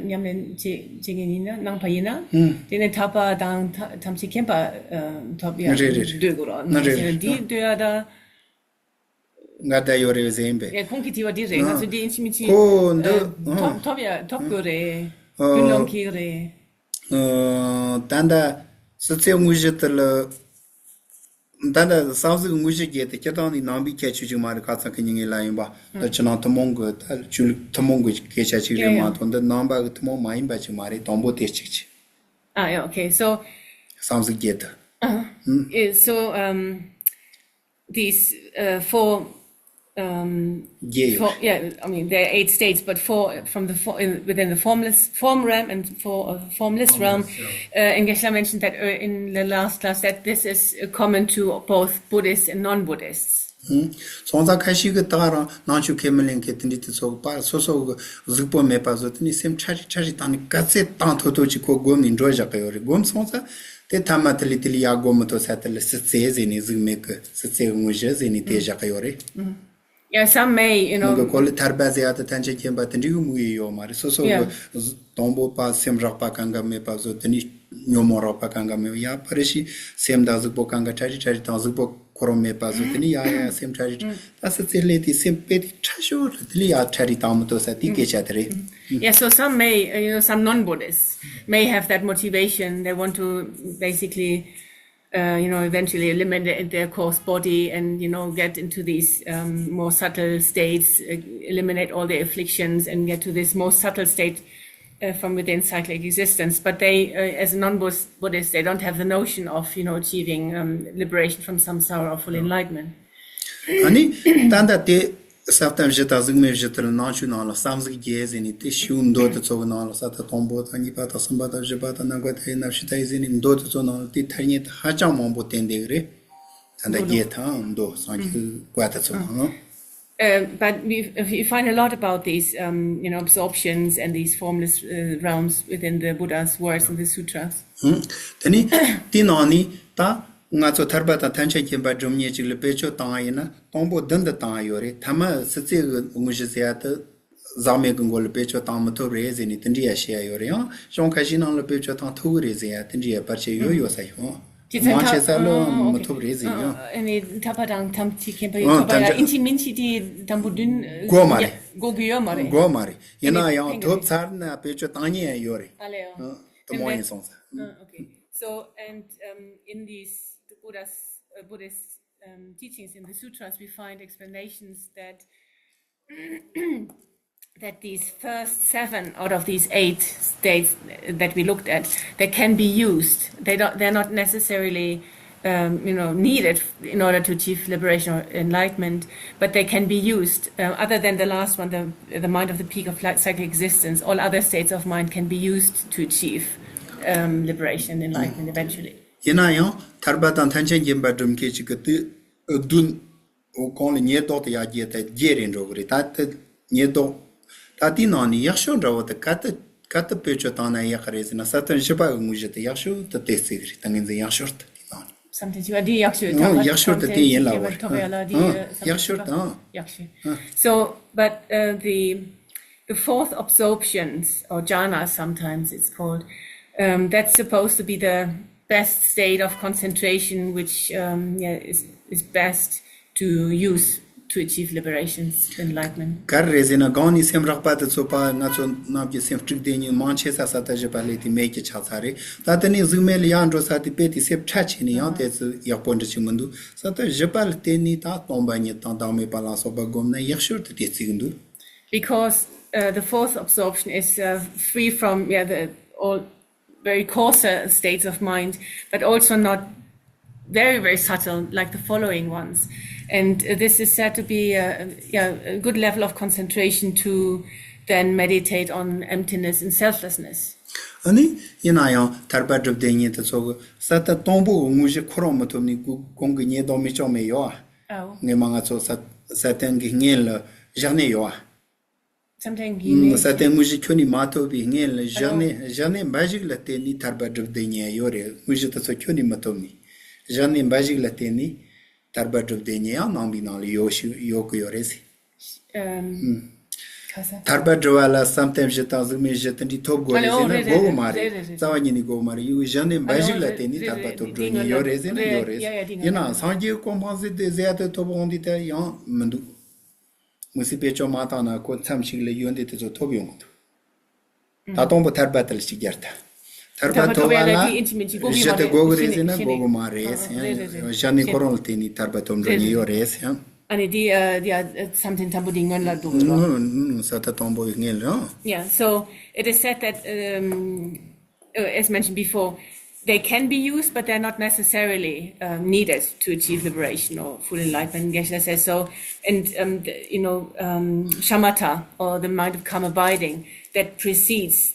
ཉམས་ལེན་བྱེད་བྱེད་མཁན་ཡིན་ན་ནང་པ་ཡིན་ན་དེ་ནས་ཐར་པ་དང་ཐམས་ཅད་མཁྱེན་པ་ཐོབ་ཡ་འདོད་དགོས་རེད། འདི་འདོད་ཡ་ད། ང་ད་ཡོད་རེད་ཟེར་ཡིན་པས། ཡ་ཁོང་གིས་དྲི་བ་འདི་རེད། ང་ཚོ་འདི་ཡིན་ཕྱི་མི་ཕྱི་ཁོ་འདི་ཐོབ་ཐོབ་ཡ་ཐོབ་དགོས་རེད། ཀུན་སློང་གི་རེད། ད་ལྟ་སི་ཚེ་དངོས་གཞི་དེ་ལ་ད་ལྟ་བསམ་གཟུགས་དངོས་གཞི་བརྒྱད་དེ་སྤྱིར་བཏང་ནི་ནང་པའི་ཁྱད་ཆོས་ཅིག་མ་རེད། ཁ་སང་གི་ཉིན་ངའི་ལ་ཡིན་པ་ད་ཕྱི་ནང་ཐུན་མོང་གི་ད་ཆོས་ལུགས་ཐུན་མོང་གི་སྐད་ཆ་ཅིག་རེད་མ་གཏོགས་འདི་ནང་པ་གི་ཐུན་མོང་མ་ཡིན་པ་ཅིག་མ་རེད། དང་པོ་དེ་གཅིག་བྱས། Ah, yeah, okay. So, བསམ་གཟུགས་བརྒྱད་དེ། Uh, so, um, these uh, four, um, four, yeah, I mean, there are eight states, but four from the four, in, within the formless form realm and four uh, formless realm. Uh, and Geshe-la mentioned that uh, in the last class that this is uh, common to both Buddhists and non-Buddhists. སོང་ཙང་ཁ་ཤས་ཀྱི་ད་རང་ནང་ཆོས་ཁས་མི་ལེན་མཁན་དེ་འདྲའི་དེ་ཚོ་གི་པར་སོ་སོ་གི་གཟུགས་པོ་མེད་པ་བཟོ་དེ་ནི་སེམས་ཁྲ་རི་ཁྲ་རི་བཏང་ནས་ག་ཚད་བཏང་ཐུབ་ཐུབ་ཅིག་ཁོ་སྒོམ་ནས་འགྲོ་བཞག་གི་ཡོད་རེད། སྒོམ་སོང་ཙང་དེ་ཐ་མ་དེ་ལས་དེ་ལས་ཡར་སྒོམ་མི་ཐུབ་ས་དེ་ལ་སྲིད་རྩེ་ཟེར་ནས་གཟུགས་མེད་གི་སྲིད་རྩེ་གི་དངོས་གཞི་ཟེར་ནས་དེ་བཞག་གི་ཡོད་རེད། Yeah, some may, you know. ཁོ་ལ་ཐར་པ་ཟེར་ཡ་དེ་ཐམས་ཅད་མཁྱེན་པ་དེ་འདྲའི་གི་དམིགས་ཡུལ་ཡོད་མ་རེད། སོ་སོ་གི་དང་པོ་པ་སེམས་རགས་པ་གང་ག་མེད་པ་བཟོ་དེ་ནི། ཉོན་མོངས་རགས་པ་གང་ག་མེད་པ། ཡ་པ་རི་ཤི་སེམས་དང་གཟུགས་པོ་གང་ག་ཁྲ་རི་ཁྲ་རི་དང་། གཟུགས་པོ་ཁོ་རང་མེད་པ་བཟོ། དེ་ནི་ཡ་ཡ་སེམས་ཁྲ་རི་ཁྲ། ད་སི་ཙི་ལེ་དེ་སེམས་དཔེ་དེ་ཁྲ་ཤོར་དེ་ལས་ཡ་ཁྲ་རི་དང་མི་ཐོ་ས་དེ་སྐད་ཆ་དེ་རེད། Yeah, so some may, uh, you know, some non-Buddhists may have that motivation. They want to basically, uh, you know, eventually eliminate their coarse body and, you know, get into these um, more subtle states, uh, eliminate all their afflictions and get to this more subtle state uh, from within cyclic existence. But they, uh, as a non-Buddhist, they don't have the notion of, you know, achieving um, liberation from samsara or full enlightenment. ཨ་ནི་ད་ལྟ་དེ་ས་བོན་བཞི་དང་གཟུགས་མེད་བཞི་དེ་ལ་ནང་ཆོས་ནང་ལ་བསམ་གཟུགས་བརྒྱད་ཟེར་ནས་དེ་ཤིའུ་མདོ་དེ་ཚོ་གི་ནང་ལ་ས་བོན་དང་པོ་དང་གཉིས་པ་དང་གསུམ་པ་དང་བཞི་པ་དང་ནམ་མཁའ་མཐའ་ཡས་ནམ་ཞིག་མཐའ་ཡས་ཟེར་ནས་མདོ་དེ་ཚོ་ནང་ལ་དེ་ཐ་སྙད་དེ་ཧ་ཅང་མང་པོ་བསྟན་བསྡད་གི་རེད། ད་ལྟ་བརྒྱད་དང་མདོ་སངས་རྒྱས་ཀྱི་བཀའ་དེ་ཚོ་ནང་ལ། Uh, but we, we find a lot about these, um, you know, absorptions and these formless uh, realms within the Buddha's words and the sutras. ཧུམ། དེ་ནི་དེའི་ནང་ནས་ད་ང་ཚོ་ཐར་པ་དང་ཐམས་ཅད་མཁྱེན་པ་སྒྲུབ་མཁན་ཅིག་ལ་བེད་སྤྱོད་བཏང་བ་ཡིན་ན་དང་པོ་མདུན་དུ་བཏང་ཡོད་རེད། ཐ་མ་སི་ཙི་གི་དངོས་གཞི་ཟེར་ཡ་དེ་ཟག་མེད་ཀྱི་མགོ་ལ་བེད་སྤྱོད་བཏང་མི་ཐུབ་རེད་ཟེར་ནས་དེ་འདྲ་ཡ་བཤད་ཡ་ཡོད་རེད། ཡང་གཞུང་ཁ་ཤས་ནང་ལ་བེད་སྤྱོད་བཏང་ཐུབ་ཀྱི་རེད་ཟེར་ཡ་དེ་འདྲ་ཡ་བར་ཆད་ཡོད་ཡོད་ས་ཡོད། ཇི་ཙམ་མང་ཆེ་ས་ལ་ཨ་ཨ་མི་ཨོ་ཐུབ་རེད་ཟེར་ཨ་ཡང་། ཨ་ནི་ཐར་པ་དང་ཐམས་ཅད་མཁྱེན་པ་ཡོད་ཨ་ཐོབ་པ་ལ་ཐམས་ཅད་ཨིན་ཅི་མིན་ཅི་དེ་དང་པོ་བདུན་དགོས་མ་རེད། དགོས་ཀྱི་ཡོད་མ་རེད། དགོས་མ་རེད། ཡིན་ན་ཡང་ཐོབ་ཚར་ན་བེད་སྤྱོད་བཏང་ཉེན་ཡང་ཡོད་རེད། ཨ་ལེ་ཨོ། ཨ་དེ་མོ་ཡིན་སོང་ས། Uh, okay. So, and um, in these the Buddha's, uh, Buddhist um, teachings in the sutras, we find explanations that that these first seven out of these eight states that we looked at, they can be used. They don't, they're not necessarily, um, you know, needed in order to achieve liberation or enlightenment, but they can be used. Uh, other than the last one, the, the mind of the peak of cyclic existence, all other states of mind can be used to achieve um, liberation, enlightenment eventually. ཡིན་ན་ཡང་ཐར་པ་དང་ཐམས་ཅད་མཁྱེན་པ་སྒྲུབ་མཁན་ཞིག་གི་དུས་བདུན། འོ་གང་ལ་ཉེས་ལྡོག་དེ་ཡར་རྒྱས་ཏེ་རྒྱས་རེ་འགྲོ་གི་རེད། ད་དེ་ཉེས་ལྡོག་ད་དེའི་ནང་ནས་ཡག་ཤོས་འདྲ་བོ་དེ་ག་དེ་ག་དེ་བེད་སྤྱོད་བཏང་ན་ཡག་གི་རེད་ཟེར་ན། ས་བོན་བཞི་པ་གི་དངོས་གཞི་དེ་ཡག་ཤོས་དེ་དེ་བརྩི་གི་རེད། ད་ངོས་འཛིན་ཡག་ཤོས་དེ་དེའི་ནང་ནས། བསམ་གཏན་བཞི་པ་འདི་ཡག་ཤོས་ཨོ་ཡག་ཤོས་དེ་དེ་ཡིན་ལ་བར་ཐོབ་ཡ་ལ་འདི་ཨ་ཡག་ཤོས་དང་། ཡག་ཤོས། So, but uh, the the fourth absorptions, or jhana sometimes it's called, um, that's supposed to be the best state of concentration, which um, yeah, is, is best to use to achieve liberation, enlightenment. ག་རེ་རེད་ཟེར་ན་གང་ནས་སེམས་རགས་པ་དེ་ཚོ་པ་ང་ཚོ་རྣམས་ཀྱི་སེམས་དཀྲུགས་བསྡད་མཁན་མང་ཆེ་ས་ས་བོན་བཞི་པ་ལས་དེ་མེད་ཀྱི་ཆགས་ཚར་རེད། ད་དེ་ནས་གཟུགས་མེད་ལ་ཡར་འགྲོ་ས་དེ་དཔེ་དེ་སེམས་ཁྲལ་བྱས་ནས་ཡང་དེ་ཚོ་ཡག་པོ་འདྲ་ཅིག་མི་འདུག་ས་བོན་བཞི་པ་ལ་བརྟེན་ནས་ད་སྟོང་པ་ཉིད་དང་བདག་མེད་པ་ལ་སོགས་པ་བསྒོམས་ན་ཡག་ཤོས་དེ་དེ་བརྩི་གི་འདུག Because uh, the fourth absorption is uh, free from, yeah, the, all very coarser states of mind, but also not very, very subtle like the following ones. And uh, this is said to be a, yeah, a good level of concentration to then meditate on emptiness and selflessness. ཨ་ནི་ཡིན་ན་ཡང་ཐར་པ་སྒྲུབ་བསྡད་མཁན་དེ་ཚོ་གི་ས་བོན་དང་པོ་གི་དངོས་གཞི་ཁོ་རང་མི་ཐོབ་ནས་གོང་གི་ཉེས་ལྡོག་མི་ལྕོགས་མེད་ཡོད་ཨ། ཨའོ། ངས་མ་ང་ཚོ་ས་ས་བོན་གྱི་སྔོན་ལ་བཞག་ནས་ཡོད་ཨ། བསམ་གཏན་གྱི་ཨུམ། ནས་ས་བོན་དངོས་གཞི་ཁྱོན་ནས་མ་ཐོབ་པའི་སྔོན་ལ་བཞག་ནས་བཞག་ནས་འབའ་ཞིག་ལ་བརྟེན་ནས་ཐར་པ་སྒྲུབ་བསྡད་མཁན་ཡོད་རེད། དངོས་གཞི་དེ་ཚོ་ཁྱོན་ནས་མི་ཐོབ་ནས་བཞག་ནས་འབའ་ཞིག་ལ་བརྟེན་ནས་ཐར་པ་སྒྲུབ་བསྡད་མཁན་ཡང་ནང་པའི་ནང་ལ་ཡོད་ཤི་ཡོད་གི་ཡོད་རེད་ཟེར། ཨུམ། ཁ་ས། ཐར་པ་སྒྲུབ་པ་ལ་བསམ་གཏན་བཞི་དང་གཟུགས་མེད་བཞི་དེ་འདྲའི་ཐོབ་དགོས་རེད་ཟེར་ན་དགོས་གི་མ་རེད། རྩ་བ་ཉིད་ནས་དགོས་གི་མ་རེད། ཡོད་གཞི་ནས་འབའ་ཞིག་ལ་བརྟེན་ནས་ཐར་པ་ཐོབ་འགྲོ་མཁན་ཡོད་རེད་ཟེར་ན་ཡོད་རེད། ཡིན་ནའང་སངས་རྒྱས་གོ་འཕང་ཟེར་དེ་ཟེར་ཡ་དེ་ཐོབ་འོང་དེ་དེ་ཡང་མི་འདུག་མི་སྲིད་བེད་སྤྱོད་མ་བཏང་ན་ཁོ་མཚམས་ཤིག་ལ་ཡོན་ཏན་དེ་ཚོ་ཐོབ་ཡོང་གི་འདུག་ད་དང་པོ་ཐར་པ་དེ་ལ་གཅིག་རྒྱལ་ད། ཐར་པ་ཐོབ་པ་ལ་གཞི་དེ་དགོས་གི་རེད་ཟེར་ན་དགོས་གི་མ་རེད་ཟེར། གཞི་ནས་ཁོ་རང་ལ་བརྟེན་ནས་ཐར་པ་ཐོབ་འགྲོ་ཉེན་ཡོད་རེད་ཟེར། ཨ་ནི་དེ་ཨ་དེ་ཨ་བསམ་གཏན་དང་པོ་དེ་སྔོན་ལ་འདུག་རེད་བ། ས་ཐག་དང་པོ་ཡི་སྔོན་ལ། Yeah, so it is said that um, uh, as mentioned before, they can be used, but they're not necessarily um, needed to achieve liberation or full enlightenment. Geshe says so, and um, the, you know, um, shamatha, or the mind of calm abiding, that precedes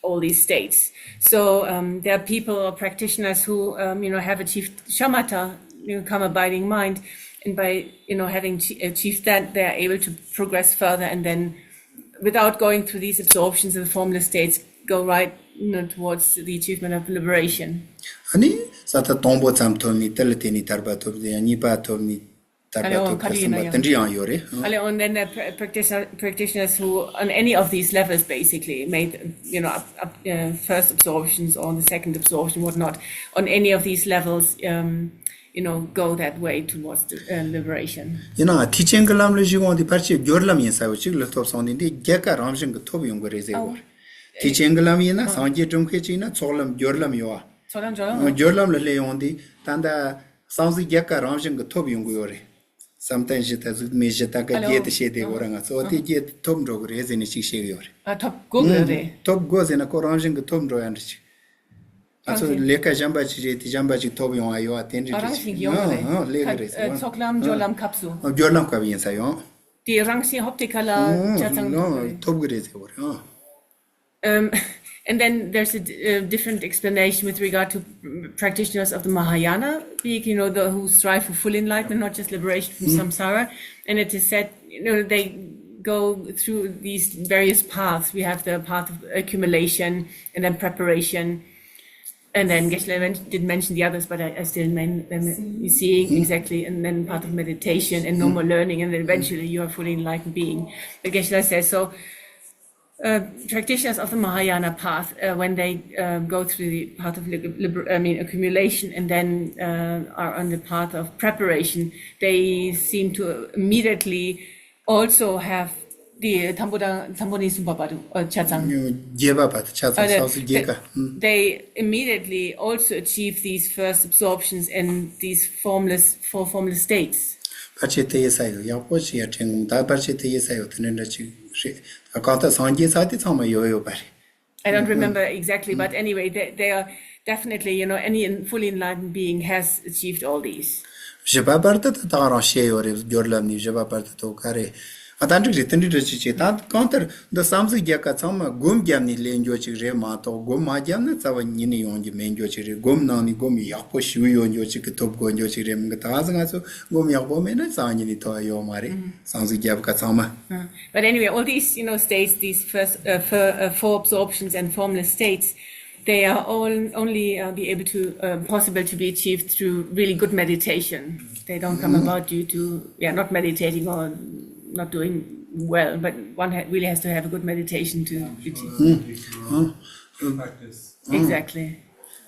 all these states. So um, there are people or practitioners who, um, you know, have achieved shamatha, you know, calm abiding mind, and by, you know, having achieved that, they are able to progress further and then without going through these absorptions in the formless states, go right, you know, towards the achievement of liberation. ཨ་ནི་ས་ཐག་དང་པོ་ཙམ་ཐོབ་ནས་དེ་ལ་བརྟེན་ནས་ཐར་པ་ཐོབ་ཡང་གཉིས་པ་ཐོབ་ནས། གསར་པ་ཐོབ་ཐུབ་ཟིན་པ་དེ་འདྲ་ཡང་ཡོད་རེད། ཨ་ལེ། And then the pra- practitioner, practitioners who on any of these levels basically made, you know, up, up, uh, first absorptions or the second absorption, whatnot, on any of these levels, um, you know, go that way towards the, uh, liberation. ཡིན་ནའང་ཐེག་ཆེན་གྱི་ལམ་ལ་གཞིགས་འོང་དུས་ཕལ་ཆེར་སྦྱོར་ལམ་ཡིན་ས་ཡོད་ཅིག་ལ་ཐོབ་སོང་ནས། འདི་རྒྱལ་ཁ་རང་བཞིན་གྱི་ཐོབ་ཡོང་གི་རེད་ཟེར་བ་རེད། ཐེག་ཆེན་གྱི་ལམ་ཡིན་ན་སངས་རྒྱས་སྒྲུབ་མཁན་ཅིག་ཡིན་ན་ཚོགས་ལམ་སྦྱོར་ལམ་ཡོད་བ། ཚོགས་ལམ་སྦྱོར་ལམ། སྦྱོར་ལམ་ལ་སླེབས་ཡོང་དུས་ད་ལྟ་བསམ་གཟིགས་རྒྱལ་ཁ་རང་བཞིན་གྱི་ཐོབ་ཡོང་གི་ཡོད་རེད། བསམ་གཏན་བཞི་དང་གཟུགས་མེད་བཞི་དང་ཀ་ཨ་ལེ། བརྒྱད་དུ་བཤད་བསྡད་ཡོད་རེད། ང་ཚོ་དེ་བརྒྱད་དུ་ཐོབ་འགྲོ་གི་རེད་ཟེར་ནས་ཅིག་བཤད་གི་ཡོད་རེད། ཨ། ཐོབ་དགོས་གི་རེད། ཐོབ་དགོས་ཟེར་ན་ཁོ་རང་བཞིན་གྱི་ཐོབ་འགྲོ་ཡ་འདྲ་ཅིག་ང་ཚོ་ལས་ཀ་གཞན་པ་ཅིག་རེད་དེ་གཞན་པ་ཅིག་ཐོབ་ཡོང་བ་ཡོད་བ་དེ་འདྲ་ཨ། རང་བཞིན་གྱི་ཡོང་གི་རེད། ཨ། ཨ། ལས་གི་རེད་ཟེར། ཨ། ཚོགས་ལམ་སྦྱོར་ལམ་སྐབས་སུ། ཨ། སྦྱོར་ལམ་སྐབས་ཡིན་ས་ཡོང་། དེ་རང་བཞིན་ཧོབ་ཏེ་ཁ་ལ་ཆ་ཚང་ཐོབ་གི་རེད། ཐོབ་གི་རེད་ཟེར་བ་རེད། ཨ། Um, and then there's a, d- a different explanation with regard to practitioners of the Mahayana, you know, the, who strive for full enlightenment, not just liberation from samsara. And it is said, you know, they go through these various paths. We have the path of accumulation and then preparation. And then Geshe-la men- did mention the others, but I, I still men, men, you see, exactly, and then path of meditation and no more learning, and then eventually you are fully enlightened being. But Geshe-la says, so uh, practitioners of the Mahayana path, uh, when they uh, go through the path of liber- liber- I mean, accumulation and then uh, are on the path of preparation, they seem to immediately also have the དང་པོ་དང་དང་པོ་ནས་གསུམ་པ་བར་དུ་ཆ་ཚང་། རྒྱས་པ་བར་དུ་ཆ་ཚང་། བསམ་གཟིགས་རྒྱས་ཁ། They immediately also achieve these first absorptions and these formless, four formless states. ཕལ་ཆེར་དེ་ཡིན་ས་ཡོད། ཡག་པོ་ཞིག་ཡ་དྲན་ངམ། ད་ཕལ་ཆེར་དེ་ཡིན་ས་ཡོད། དེ་འདྲ་འདྲ་ཅིག་རེད། གང་ལྟར་སངས་རྒྱས་ས་དེ་ཚང་མ་ཡོད་ཡོད་པ་རེད། I don't remember exactly, but anyway, they, they are definitely, you know, any en- fully enlightened being has achieved all these. བཞི་པ་བར་དུ་ད་ད་རང་བཤད་ཡོད་རེད། སྦྱོར་ལམ་ནས་བཞི་པ་བར་དུ་ཐོབ་ག་རེད། ཨ། ད་འགྲིག་རེད། དེ་འགྲིག་རེད། ཅིག་ཅིག་ད་གང་ལྟར་འདི་བསམ་གཟིགས་རྒྱལ་ཁ་ཚང་མ་སྒོམ་བརྒྱབ་ནས་སླེབས་འགྱོ་ཅིག་རེད་མ་གཏོགས། སྒོམ་མ་བརྒྱབ་ན་རྩ་བ་ཉིད་ནས་ཡོང་རྒྱུ་མེད་འགྱོ་ཅིག་རེད། སྒོམ་ནང་ནས་སྒོམ་ཡག་པོ་ཞིག་ཡོད་འགྱོ་ཅིག་གི་ཐོབ་དགོས་འགྱོ་ཅིག་རེད་མིན་གི། ད་གཟོད་ང་ཚོ་སྒོམ་ཡག་པོ་མེད་ན་རྩ་བ་ཉིད་ནས་ཐོབ་ཡ་ཡོད་མ་རེད། བསམ་གཟིགས་རྒྱལ་ཁ་ཚང་མ། Uh, but anyway, all these, you know, states, these first uh, four, uh, four absorptions and formless states, they are all only uh, be able to uh, possible to be achieved through really good meditation. They don't come about due to, yeah, not meditating or not doing well, but one ha- really has to have a good meditation to achieve. Practice. Exactly.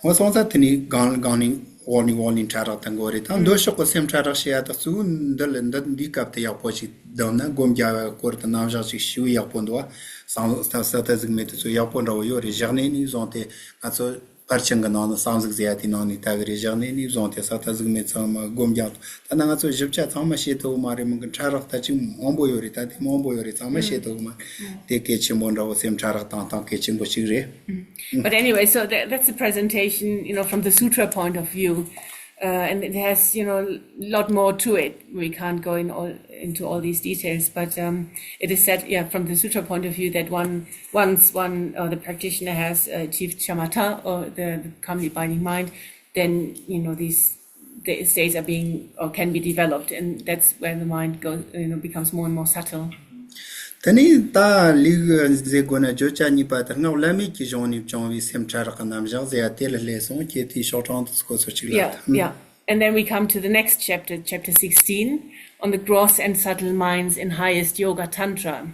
ང་སོང་ཙང་དེ་ནི་གང་གང་ནི་འོག་ནི་འོག་ནི་ཕྲ་རགས་དང་འགོ་རེད། ད་འདོད་ཆགས་ཀྱི་སེམས་ཕྲ་རགས་བྱེད་ཡ་ད་གཙོ་བོ་འདི་ལ་འདི་འདིའི་སྐབས་དེ་ཡག་པོ་ཞིག་བསྡོམས་ན། སྒོམ་རྒྱག་པའི་སྐོར་དུ་རྣམ་གཞག་ཅིག་ཞུ་ཡག་པོ་འདུག་བ། སངས་ས་ས་ད་གཟིགས་མེད་དེ་ཚོ་ཡག་པོ་འདྲ་བོ་ཡོད་རེད། བཞག་ནས་ནི་བཟུང་སྟེ་ང་ཚོ་པར་ཆེན་གྱི་ནང་ན་བསམ་གཟིགས་ཟེར་ཡ་དེའི་ནང་ནས་ལྟ་གི་རེད། བཞག་ནས་ནི་བཟུང་སྟེ་ས་ད་གཟིགས་མེད་ཚང་མ་སྒོམ་རྒྱག་ད་ན་ང་ཚོ་ཞིབ་ཆ་ཚང་མ་བཤད་ཐུབ་མ་རེད། མི་གི་ཕྲ་རགས་ད་ཅིག་མང་པོ་ཡོད་རེད། ད་དེ་མང་པོ་ཡོད་རེད། ཚང་མ་བཤད་ཐུབ་མ་རེད། དེ་གལ་ཆེན་པོ་འདྲ་བོ། སེམས་ཕྲ་རགས་བཏང་སྟངས་གལ་ཆེན་པོ་ཞིག་རེད། But anyway, so that, that's a presentation, you know, from the sutra point of view. Uh, and it has, you know, a lot more to it. We can't go in all into all these details, but um, it is said, yeah, from the sutra point of view, that one once one uh, the practitioner has achieved shamatha or the, the calmly abiding mind, then you know these the states are being or can be developed, and that's where the mind goes, you know, becomes more and more subtle. དེ་ནས་ད་ལུགས་ཟེར་དགོས་ན་བརྗོད་བྱ་གཉིས་པ་དེ་སྔགས་བླ་མེད་ཀྱི་གཞུང་ནས་བྱུང་བའི་སེམས་ཕྲ་རགས་ཀྱི་རྣམ་གཞག་ཟེར་ཡ་དེ་ལ་སླེབས་སོང་། ཁྱེད་དེའི་ཤོག་གྲངས་དེ་ཚོ་ཚོ་གཅིག་ལ། Yeah, yeah. And then we come to the next chapter, chapter sixteen, on the gross and subtle minds in highest yoga tantra.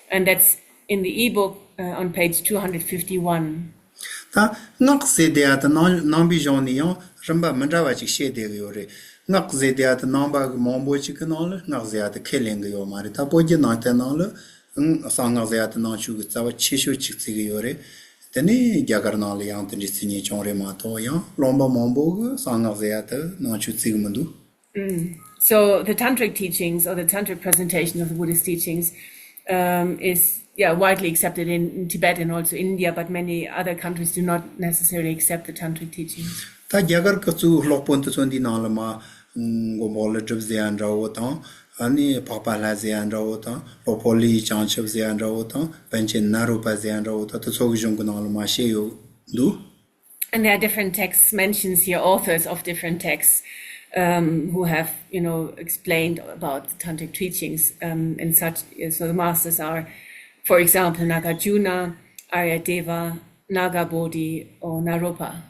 And that's in the ebook uh, on page two hundred fifty-one. ད་སྔགས་ཟེར་དེ་ཡ་དེ་ནང་ནང་པའི་གཞུང་ནས་ཡང་རིམ་པ་མི་འདྲ་བ་ཅིག་བཤད་བསྡད་ཀྱི་ཡོད་རེད། སྔགས་ཟེར་དེ་ཡ་དེ་ནང་པ་གི་མང་པོ་ཅིག་གི་ནང་ལ་སྔགས་ཟེར་ཡ་དེ་ཁས་ལེན་གྱི་ཡོད་མ་རེད། ད་བོད་བརྒྱུད་ནང་བསྟན་ནང་ལ་ཨང་གསང་སྔགས་ཟེར་ཡ་དེ་ནང་ཆོས་ཀྱི་རྩ་བ་ཆེ་ཤོས་ཅིག་བརྩི་གི་ཡོད་རེད། དེ་ནས་རྒྱ་གར་ནང་ལ་ཡང་དེ་འདྲའི་བརྩི་མཁན་བྱུང་རེད་མ་གཏོགས། ཡང་སློབ་མ་མང་པོ་གི་གསང་སྔགས་ཟེར་ཡ་དེ་ནང་ཆོས་བརྩི་གི་མི་འདུག So the tantric teachings or the tantric presentation of the Buddhist teachings um, is yeah, widely accepted in Tibet and also India, but many other countries do not necessarily accept the tantric teachings. ད་རྒྱ་གར་གི་གཙོ་བོ་སློབ་དཔོན་དེ་ཚོ་འདིའི་ནང་ལ་མ་མགོན་པོ་ཀླུ་སྒྲུབ་ཟེར་ཡ་འདྲ་བོ་དང་། ཨ་ནི་འཕགས་པ་ལྷ་ཟེར་ཡ་འདྲ་བོ་དང་། སློབ་དཔོན་ལི་ཡི་བྱང་ཆུབ་ཟེར་ཡ་འདྲ་བོ་དང་། པཎ་ཆེན་ནཱ་རོ་པ་ཟེར་ཡ་འདྲ་བོ་དང་། དེ་ཚོ་གི་གཞུང་གི་ནང་ལ་མ་བཤད་ཡོད་འདུག And there are different texts mentions here, authors of different texts um, who have, you know, explained about the tantric teachings um, and such. So the masters are, for example, Nagarjuna, Aryadeva, Nagabodhi, or Naropa.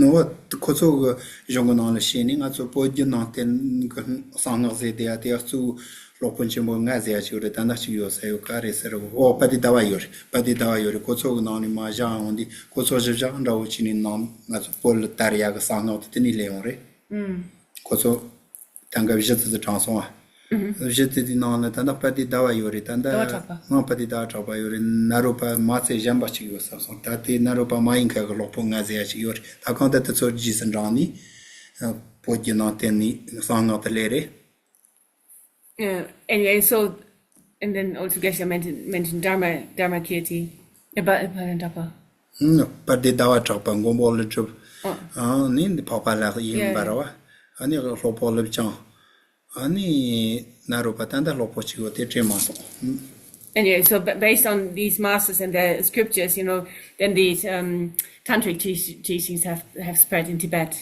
ནོ་བ་ཁོ་ཚོ་གི་གཞུང་གི་ནང་ལ་བཤད་ནས། ང་ཚོ་བོད་བརྒྱུད་ནང་བསྟན་གྱི་གསང་སྔགས་ཟེར་དེ་ཡ་དེ་ཡ་གཙོ་བོ་སློབ་དཔོན་ཆེན་པོ་ལྔ་ཟེར་ཡ་ཅིག་ཡོད་རེད། ད་ནི་གཅིག་ཡོད་ས་ཡོད་ག་རེད་ཟེར་རོ། ཨོ་པ་ཏི་ཟླ་བ་ཡོད་རེད། པ་ཏི་ཟླ་བ་ཡོད་རེད། ཁོ་ཚོ་གི་ནང་ནས་མར་བཞག་ཡོང་དུས་ཁོ་ཚོ་གཞི་བཞག་འདྲ་བོ་བྱས་ནས་ནང་ང་ཚོ་བོད་ལ་དར་ཡ་གི་གསང་སྔགས་དེ་དེ་ནས་སླེབས་ཡོང་རེད། ཁོ་ཚོ་དང་ག་བཞི་ཙི་ཙི་དྲངས་སོང་ཨ། བཞི་ཙི་ཙི་ནང་ལ་ད་ལྟ་པ་ཏི་ཟླ་བ་ཡོད་རེད། ད་ལྟ་ཟླ་བ་གྲགས་པ། ང་པ་ཏི་ཟླ་བ་གྲགས་པ་ཡོད་རེད། ནཱ་རོ་པ་མ་ཚད་གཞན་པ་གཅིག་ཡོད་བསམ་སོང་། ད་དེ་ནཱ་རོ་པ་མ་ཡིན་མཁན་གྱི་སློབ་དཔོན་ལྔ་ཟེར་ཡ་ཅིག་ཡོད་རེད། ད་གང་ལྟར་དེ་ཚོ་རྗེས་སུ་འབྲངས་ནས་བོད་ཀྱི་ནང་བསྟན་ནས་གསང་སྔགས་དེ་སླེབས་རེད། Uh, anyway, so, and then also Geshe mentioned, mentioned Dharma, Dharmakirti, uh, but, but, uh, Dharma. ཨུམ། པ་ཏི་ཟླ་བ་གྲགས་པ། མགོན་པོ་ཀླུ་སྒྲུབ། ཨ་ནི་འཕགས་པ་ལྷ་དབྱེ་བ་འབར་བ། ཨ་ནི་ལྷོ་པོ་ཀླུ་བྱང་། ཨ་ནི་ནཱ་རོ་པ། ད་ལྟ་ལྷོ་པོ་གཅིག་ཡོད་དེ་དྲན་མ་སོང་། ཨུམ། Anyway, so ba- based on these masters and their scriptures, you know, then these um, tantric teach- teachings have, have spread in Tibet.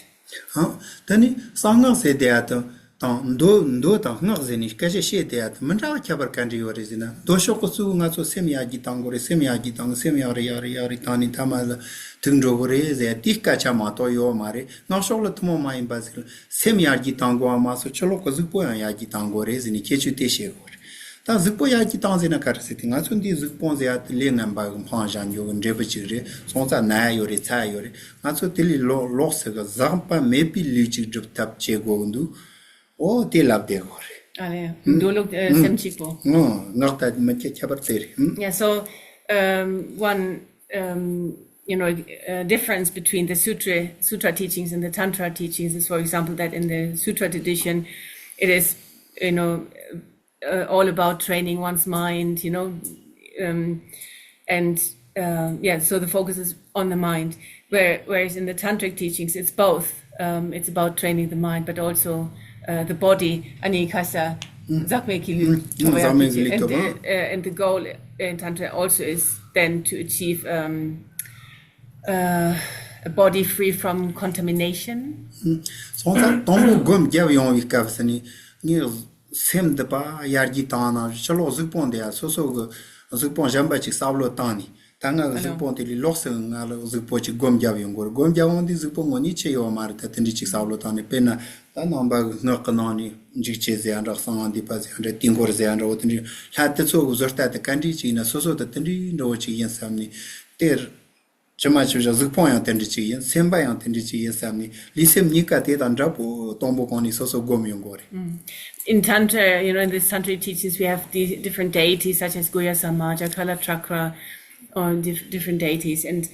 ཨ། ད་ནི་གསང་སྔགས་ཟེར་དེ་ཡ་དང་། དང་མདོ། མདོ་དང་སྔགས་ཟེར་ནས་སྐད་ཆ་བཤད་དེ་ཡ་དང་མི་འདྲ་བ་ཁྱད་པར་ག་འདྲ་ཡོད་རེད་ཟེར་ན། མདོ་ཕྱོགས་ཀྱི་གཙོ་བོ་ང་ཚོ་སེམས་ཡར་རྒྱས་གཏང་དགོས་རེད། སེམས་ཡར་རྒྱས་གཏང་། སེམས་ཡག་རེ་ཡག་རེ་ཡག་རེ་བཏང་ནས་ཐ་མ་ལ་ཐུགས་འགྲོ་གི་རེད་ཟེར་དེའི་སྐད་ཆ་མ་གཏོགས་ཡོད་མ་རེད། སྔགས་ཕྱོགས་ལ་ཐུན་མོང་མ་ཡིན་པ་ཟིག་ལ་སེམས་ཡར་རྒྱས་གཏང་དགོས་པ་མ་གཏོགས་ཕྱི་ལོགས་ཀྱི་གཟུགས་པོ་ཡང་ཡར་རྒྱས་གཏང་དགོས་རེད་ཟེར་ནས་ཁྱད་ཆོས་དེ་བཤད་དགོས་རེད། ད་གཟུགས་པོ་ཡར་རྒྱས་བཏང་ཟེར་ན་ག་རེ་ཟེར་དེ། ང་ཚོ་འདིའི་གཟུགས་པོ་ཟེར་ཡ་དེ་ལས་ངན་པ་གི་འཕང་བཞག་འགྱོ་གི་འབྲས་བུ་ཅིག་རེད། སོང་ཙང་ན་ཡ་ཡོད་རེད། ཚ་ཡ་ཡོད་རེད། ང་ཚོ་དེ་ལས་ལོག་ལོགས་སུ་གི་ཟག་པ་མེད་པའི་ལུས་ཅིག་སྒྲུབ་ཐབས་བྱེད་དགོས་གི་འདུག་ཨོ་དེ་ལབ་བསྡད་དགོས་རེད། ཨ་ལས། མདོ་ལུགས་ཨ་སེམས་གཅིག་པོ། ཨོ་ངག་ད་མི་ཁྱད་ཁྱད་པར་དེ་རེད། Yeah, so um, one um, you know uh, difference between the sutra sutra teachings and the tantra teachings is, for example, that in the sutra tradition, it is, you know, uh, all about training one's mind, you know, um, and uh, yeah, so the focus is on the mind. Where, whereas in the tantric teachings, it's both. Um, it's about training the mind, but also uh, the body. Ani kasa zakme ki lu and the, uh, and the goal in tantra also is then to achieve um, uh, a body free from contamination. སོང་ཙང་དང་པོ་སྒོམ་རྒྱབ་ཡོང་བའི་སྐབས་སུ་ནི་ངས་སེམས་འདི་པ་ཡར་རྒྱས་བཏང་ན་ཕྱི་ལོགས་གཟུགས་པོ་འདི་ཡ་སོ་སོ་གི་གཟུགས་པོ་གཞན་པ་ཅིག་བསམ་བློ་བཏང་ནས། ད་ང་གི་གཟུགས་པོ་དེ་ལས་ལོགས་སུ་ང་ལ་གཟུགས་པོ་ཅིག་སྒོམ་རྒྱབ་ཡོང་དགོས་རེད། སྒོམ་རྒྱབ་འོང་དུས་གཟུགས་པོ་དངོས་གནས་ཆེ་ཡོད་མ་རེད། ད་དེ་འདྲ་ཅིག་བསམ་བློ་བཏང་ནས། དཔེར་ན་ད་ནང་པ་གི་སྔགས་ཀྱི་ནང་ནས་འཇིགས་བྱེད་ཟེར་ཡ་འདྲ། གསང་བ་འདུས་པ་ཟེར་ཡ་འདྲ། དུས་འཁོར་ཟེར་ཡ་འདྲ། འོ་དེ་འདྲའི་ལྷ་དེ་ཚོ་གི་བཟོ་ལྟ་དེ་ག་འདྲ་ཅིག་ཡིན་ན་སོ་སོ་དེ་དེ་འདྲའི་འདྲ་བོ་ཅིག་ཡིན་བསམ་ནས་དེར། ཇི་མ་ཇི་བཞིན་གཟུགས་པོ་ཡང་དེ་འདྲ་ཅིག་ཡིན། སེམས་པ་ཡང་དེ་འདྲ་ཅིག་ཡིན་བསམ་ནས་ལུས་སེམས་གཉིས་ཀ་དེ་དང་འདྲ་པོ་དང་པོ་གོང་ནས་སོ་སོ་སྒོམ་ཡོང་དགོས་རེད། In Tantra, you know, in these Tantric teachings, we have these different deities such as Guhya Samhaja, Kalachakravarti, or dif- different deities. And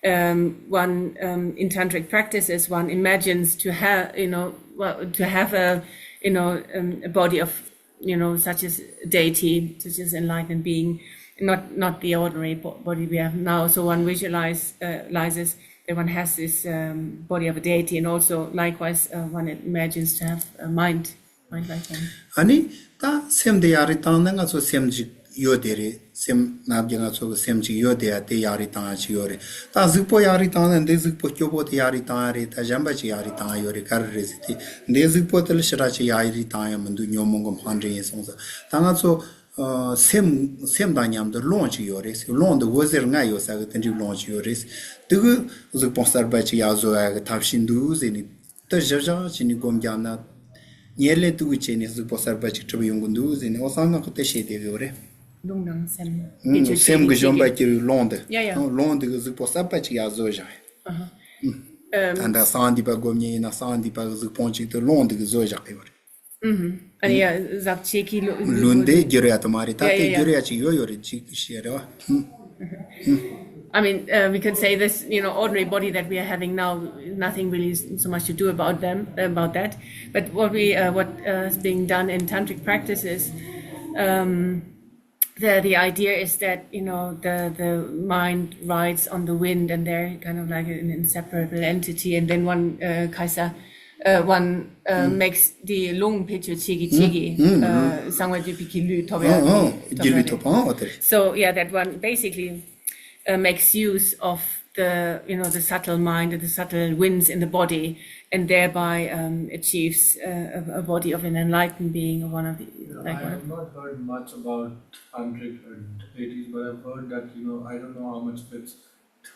um, one um, in Tantric practices, one imagines to have, you know, well, to have a, you know, um, a body of you know, such as deity, such as enlightened being, not not the ordinary bo- body we have now. So one visualize, uh, realizes that one has this um, body of a deity, and also likewise uh, one imagines to have a mind, mind like one. ཨ་ནི་ད་སེམས་འདི་ཡག་རེ་བཏང་ན་ང་ཚོ་སེམས་ཅིག་ཡོད་དེ་རེད། སེམས་ནམ་རྒྱུན་ང་ཚོ་གི་སེམས་ཅིག་ཡོད་དེ་ཡ་དེ་ཡག་རེ་བཏང་ཡ་ཅིག་ཡོད་རེད། ད་གཟུགས་པོ་ཡག་རེ་བཏང་ན་འདི་གཟུགས་པོ་སྐྱོ་པོ་དེ་ཡག་རེ་བཏང་ཡ་རེད། ད་གཞན་པ་ཅིག་ཡག་རེ་བཏང་ཡ་ཡོད་རེད། ག་རེ་རེད་ཟེར་དུས་འདི་གཟུགས་པོ་དེ་ལ་ཞེ་དྲག་ཅིག་ཡག་རེ་བཏང་ཡ་མི་འདུག་ཉོན་མོངས་ཀྱི་འཕང་འབྲས་ཡིན་སོང་ཙང་། ད་ང་ཚོ་ཨ་སེམས་སེམས་དང་མཉམ་དུ་རླུང་ཅིག་ཡོད་རེད། རླུང་འདི་འོད་ཟེར་ལྔ་ཡོད་ས་གི་དེ་འདྲའི་རླུང་ཅིག་ཡོད་རེད། དེ་གི་གཟུགས་པོ་གསར་པ་ཅིག་ཡག་བཟོ་ཡ་གི་ཐབས་ཤེས་འདུག་ཟེར་ནས། དེ་གཞི་བཞག་བྱས་ནས་སྒོམ་རྒྱབ་ན། ཉེར་ལེན་དུ་བྱས་ནས་གཟུགས་པོ་གསར་པ་ཅིག་གྲུབ་ཡོང་གི་འདུག་ཟེར་ནས། འོ་གསང་སྔགས་ཀྱི་དེ་བཤད་བསྡད་ཡོད་རེད། རླུང་ནང་སེམས། ཨང་། སེམས་ཀྱི་བཞོན་པ་སྐྱེ་བའི་རླུང་དེ། ཡ་ཡ། ཨང་། རླུང་དེ་གི་གཟུགས་པོ་གསར་པ་ཅིག་ཡར་བཟོ་བཞག་ཨ་ཧ། ཨུམ། ད་ལྟ་གསང་འདུས་པ་སྒོམ་མཁན་ཡིན་ན་གསང་འདུས་པ་གི་གཟུགས་ཕུང་ཅིག་དེ་རླུང་དེ་གི་བཟོ་བཞག་གི་ཡོད་རེད། ཨུམ། ཨ་ནི་ཡ་ཟག་བཅས་ཀྱི་ལུ་ལུང་དེ་བསྒྱུར་ཡ་དེ་མ་རེད། ད་ཡ་དེ་ཡ་ཡ། བསྒྱུར་ཡ་ཅིག་ཡོད་ཡོད་རེད། ཅིག་བཤད་རེད་བ། ཨུམ། I mean, uh, we can say this, you know, ordinary body that we are having now, nothing really s- so much to do about them, about that. But what we, uh, what uh, is being done in tantric practice is, um, the the idea is that you know the the mind rides on the wind, and they're kind of like an inseparable entity. And then one uh, kaisa, uh, one uh, makes the རླུང་ཕྱི་ཕྱོགས་ཅིག་གི་ཅིག་གི་གསང་བ་འདུས་པའི་སྒྱིད་ལུག་ཐོབ་ཡ། ཨང་། སྒྱིད་ལུག་ཐོབ་པ། ཨང་། འོ་དེ་རེད། So yeah, that one basically uh, makes use of the you know the subtle mind and the subtle winds in the body, and thereby um, achieves uh, a, a body of an enlightened being, or one of the You know, like I one. have not heard much about tantric and deities, but I've heard that you know I don't know how much of it's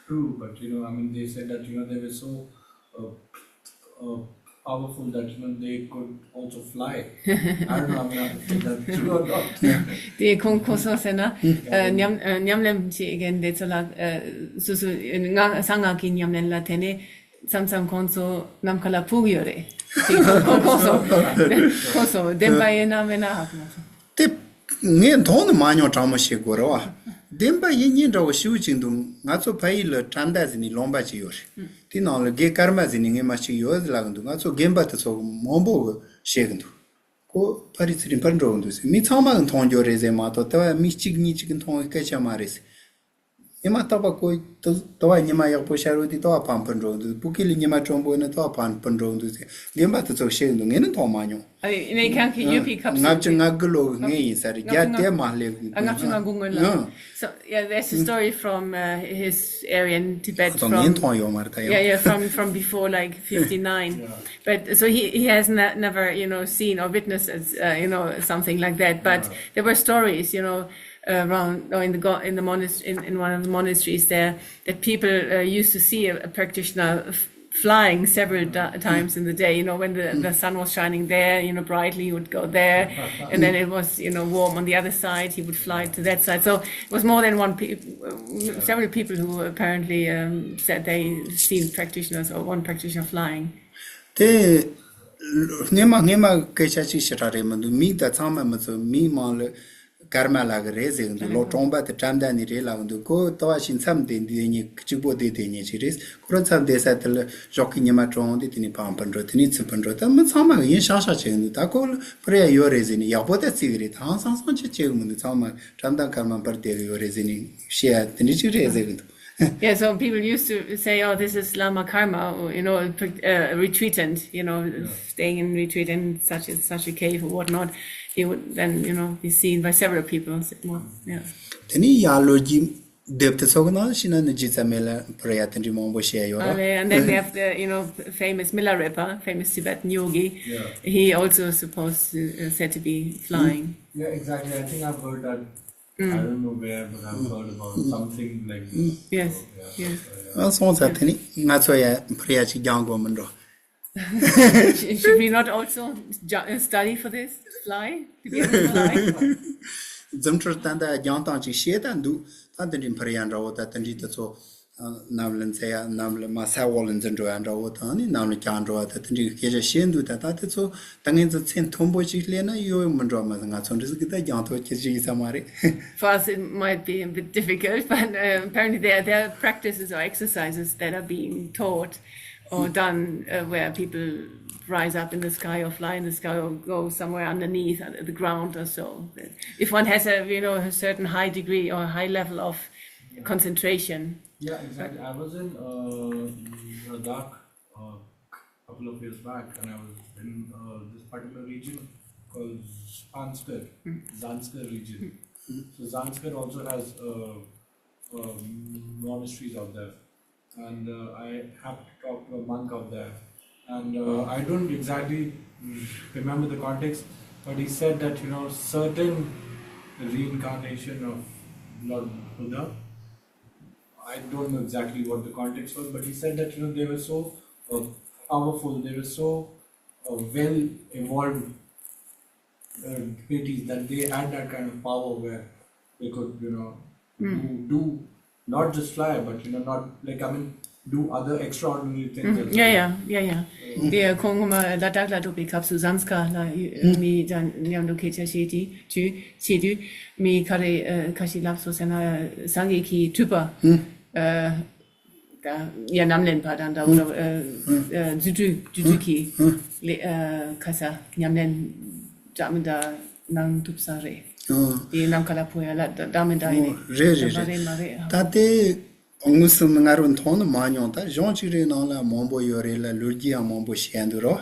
True, but you know, I mean, they said that, you know, they were so uh, uh, powerful that, you know, they could also fly. I don't know, I'm not sure that's true or not. དེ་ཁོང་ཁོ་སོ་ཟེར་ན་ཨ་ཉམས་ཨ་ཉམས་ལེན་བྱེད་མཁན་དེ་ཚོ་ལ་ཨ་སོ་སོ་ང་གསང་སྔགས་ཀྱི་ཉམས་ལེན་ལ་བརྟེན་ནས་མཚམས་མཚམས་ཁོང་ཚོ་ནམ་མཁའ་ལ་འཕུར་གྱི་ཡོད་རེད། དེ་ཁོང་ཁོང་ཁོང་སོ་ཁོང་སོ་བདེན་པ་ཡིན་ན་མིན་ན་ཧ་གོ་མ་སོང་། དེ་ངས་མཐོང་ནི་མ་མྱོང་། དྲང་མོ་བཤད་དགོས་རེད་བ། བདེན་པ་ཡིན་ཉིན་འདྲ་བོ་ཞེ་པོ་ཅིག་འདུག་ང་ཚོ་ཕ་ཡུལ་ལ་བཀྲམ་མདའ་ཟེར་ནི་ལུང་པ་ཅིག་ཡོད་རེད། དེ་ནང་ལ་དགེ་ཀརྨ་ཟེར་ནི་སྔོན་མ་ཅིག་ཡོད་ལབ་གི་འདུག་ང་ཚོ་རྒན་པ་དེ་ཚོ་མང་པོ་གི་བཤད་གི་འདུག་ཁོ་ཕ་རི་ཚུ་རིམ་པར་འགྲོ་གི་འདུག་ཟེར། མི་ཚང་མ་གི་མཐོང་རྒྱུ་རེད་ཟེར་མ་གཏོགས། ལྟ་བ་མི་གཅིག་གཉིས་གཅིག་གི་མཐོང་བའི་སྐད་ཆ་མ་རེད་ཟེར། ཉི་མ་རྟག་པ་ཁོ་ལྟ་བ་ཉི་མ་ཡག་པོ་ཤར་བ་དེ་ལྟ་བ་ཕམ་པར་འགྲོ་གི་འདུག་བུ་ཁེ་ལི་ཉི་མ་གྲོང་པོ་ན་ལྟ་བ་ཕམ་པར་འགྲོ་གི་འདུག་ཟེར། རྒན་པ་དེ་ཚོ་བཤད་གི་འདུག་ངས་ནི་མཐོང་མ་མྱོང་། ཨ་ནི་ཁྱེད་ཀྱིས་ཡོད་པའི་སྐབས་སུ་ལྔ་བཅུ་ང་དགུ་ལོ་ངས་ཡིན་ས་རེད། བརྒྱ་དེ་མ་སླེབས་ཨ་ལྔ་བཅུ་ང་དགུ་སྔོན་ལ། ཨ། So yeah, there's a story from uh, his area in Tibet. ཁོ་ཚོ་ངས་མཐོང་ཡོད་མ་རེད་ད་ཡང་། Yeah, yeah, from from before, like, fifty-nine. But so he he has ne- never, you know, seen or witnessed, uh, you know, something like that. But there were stories, you know, around or in the go- in the monastery, in, in one of the monasteries there, that people uh, used to see a, a practitioner f- flying several da- times in the day. You know, when the, the sun was shining there, you know, brightly, he would go there, and then it was, you know, warm on the other side, he would fly to that side. So it was more than one pe- uh, several people who apparently um, said they seen practitioners or one practitioner flying. དེ་སྔོན་མ་སྔོན་མ་སྐད་ཆ་ཅིག་ཞེ་དྲག་རེད་མི་འདུག་མིག་དང་ཚང་མ་མི་ཚོ་མིག་མང་ལ་ཀརྨ་ལགས་ཀྱི་རེད་ཟེར་གི་འདུག་ལོ་གྲོང་པ་དེ་བཀྲམ་མདའ་ནས་རེད་ལབ་གི་འདུག་ཁོ་ལྟ་བ་ཞིག་མཚམས་དེ་འདི་ཉིད་གཅིག་པོ་བསྡད་དེ་ཉིད་ཅིག་རེད། ཁོ་རང་མཚམས་བསྡད་ས་དེ་ལ་ཞོགས་ཀྱི་ཉི་མ་གྲོངས་ཏེ་དེ་ནས་ཕམ་པར་འགྲོ། དེ་ནས་ཚུར་པར་འགྲོ། ད་མི་ཚང་མ་གི་ཡིན་ཤག་ཤག་བྱེད་གི་འདུག་ད་ཁོ་ལ་པར་ཡ་ཡོད་རེད་ཟེར་ནས་ཡག་པོ་ད་བརྩི་གི་རེད། ད་ཧང་སང་སང་ཅིག་བྱེད་གི་མི་འདུག་ཚང་མ་བཀྲམ་མདའ་ཀརྨ་པར་བསྡད་གི་ཡོད་རེད་ཟེར་ནས་བཤད་ཡ་དེ་འདྲ་ཅིག་རེད་ཟེར་གི་འདུག Yeah, so people used to say, "Oh, this is Lama Karma," or, you know, pre- uh, retreatant, you know, staying in retreat in such a, such a cave or whatnot. He would then, you know, be seen by several people. Well, yeah. དེ་ནས་ཡར་ལོ་རྒྱུས་དེབ་དེ་ཚོ་གི་ནང་ཤི་ན་ནི་རྗེ་ཚ་མེ་ལ་པར་ཡ་དེ་འདྲའི་མང་པོ་བཤད་ཡོད་ར། And then we have the, you know, famous Milarepa, famous Tibetan yogi. Yeah. He also supposed to, uh, said to be flying. Yeah, exactly. I think I've heard that. I don't know where, but I've heard about something like this. Yes, yes. ཨ་སོང་ཙང་དེ་ནི་ང་ཚོ་ཡ་པར་ཡ་ཅིག་རྒྱག་དགོས་མི་འགྲོ། Should we not also ju- uh, study for this? Fly? To be able to fly? རྫུ་འཕྲུལ་ཏན་ཏན་རྒྱང་ཐག་ཅིག་ཤེས་ད་འདུག་ད་དེ་འདྲའི་པར་ཡ་འདྲ་བོ་ད་དེ་འདྲའི་དེ་ཚོ་གནམ་ལ་འཛེག་ཡ། གནམ་ལ་མ་ས་འོག་ལ་འཛུལ་འགྲོ་ཡ་འདྲ་བོ་དང་ནི་གནམ་ལ་བརྐྱངས་འགྲོ་བ་ད་དེ་འདྲའི་སྐད་ཆ་བཤད་འདུག་ད་ད་དེ་ཚོ་ད་ངས་ཚོ་མཚན་མཐོན་པོ་ཅིག་སླེབས་ན་ཡོད་མི་འགྲོ་མ་ང་ཚོ་འདྲ་ཟིག་གི་ད་རྒྱང་ཐག་ཁྱེར་ཅིག་ཡིན་ས་མ་རེད། For us, it might be a bit difficult, but uh, apparently their, their practices or exercises that are being taught or done uh, where people rise up in the sky or fly in the sky or go somewhere underneath uh, the ground or so. If one has a, you know, a certain high degree or high level of concentration. Yeah, exactly. I was in uh, Ladakh a couple of years back, and I was in uh, this particular region called Zanskar, Zanskar region. So Zanskar also has uh, uh, monasteries out there, and uh, I have to talk to a monk out there, and uh, I don't exactly remember the context, but he said that you know certain reincarnation of Lord Buddha I don't know exactly what the context was, but he said that you know they were so uh, powerful, they were so uh, well evolved uh, deities that they had that kind of power where they could you know do, do not just fly, but you know not like I mean do other extraordinary things. Mm, as yeah, well. Yeah, yeah, yeah. དེ་ཁོང་ངོ་མ་ལ་དྭགས་ལ་འགྲོ་བའི་སྐབས་སུ་ཟམ་སྐ་ལ་མི་དང་མཉམ་དུ་སྐད་ཆ་བཤད་དུས་དུས་བྱེད་དུས་མི་ག་རེ་ཁ་ཤས་ལབ་སོང་ཟེར་ན་སངས་རྒྱས་ཀྱི་སྤྲུལ་པ། ད་ཡ་ནམ་ལེན་པ་དང་འདྲ་བོ་རྫུ་འཕྲུལ་རྫུ་འཕྲུལ་གྱི་ལས་ཁ་ས་ཉམས་ལེན་འདྲ་མི་འདྲ་གནང་ཐུབ་ས་རེད། དེ་ནམ་མཁའ་ལ་འཕུར་ཡ་ལ་འདྲ་མི་འདྲ་ཡིན་ནས་རེད་རེད་མ་རེད་རེད་མ་རེད། ད་དེ་དངོས་སུ་ང་རང་མཐོང་ནི་མ་མྱོང་། ད་གཞུང་གཅིག་རེའི་ནང་ལ་མང་པོ་ཡོད་རེད་ལ་ལོ་རྒྱུས་ཡང་མང་པོ་བཤད་འདུག་རོ།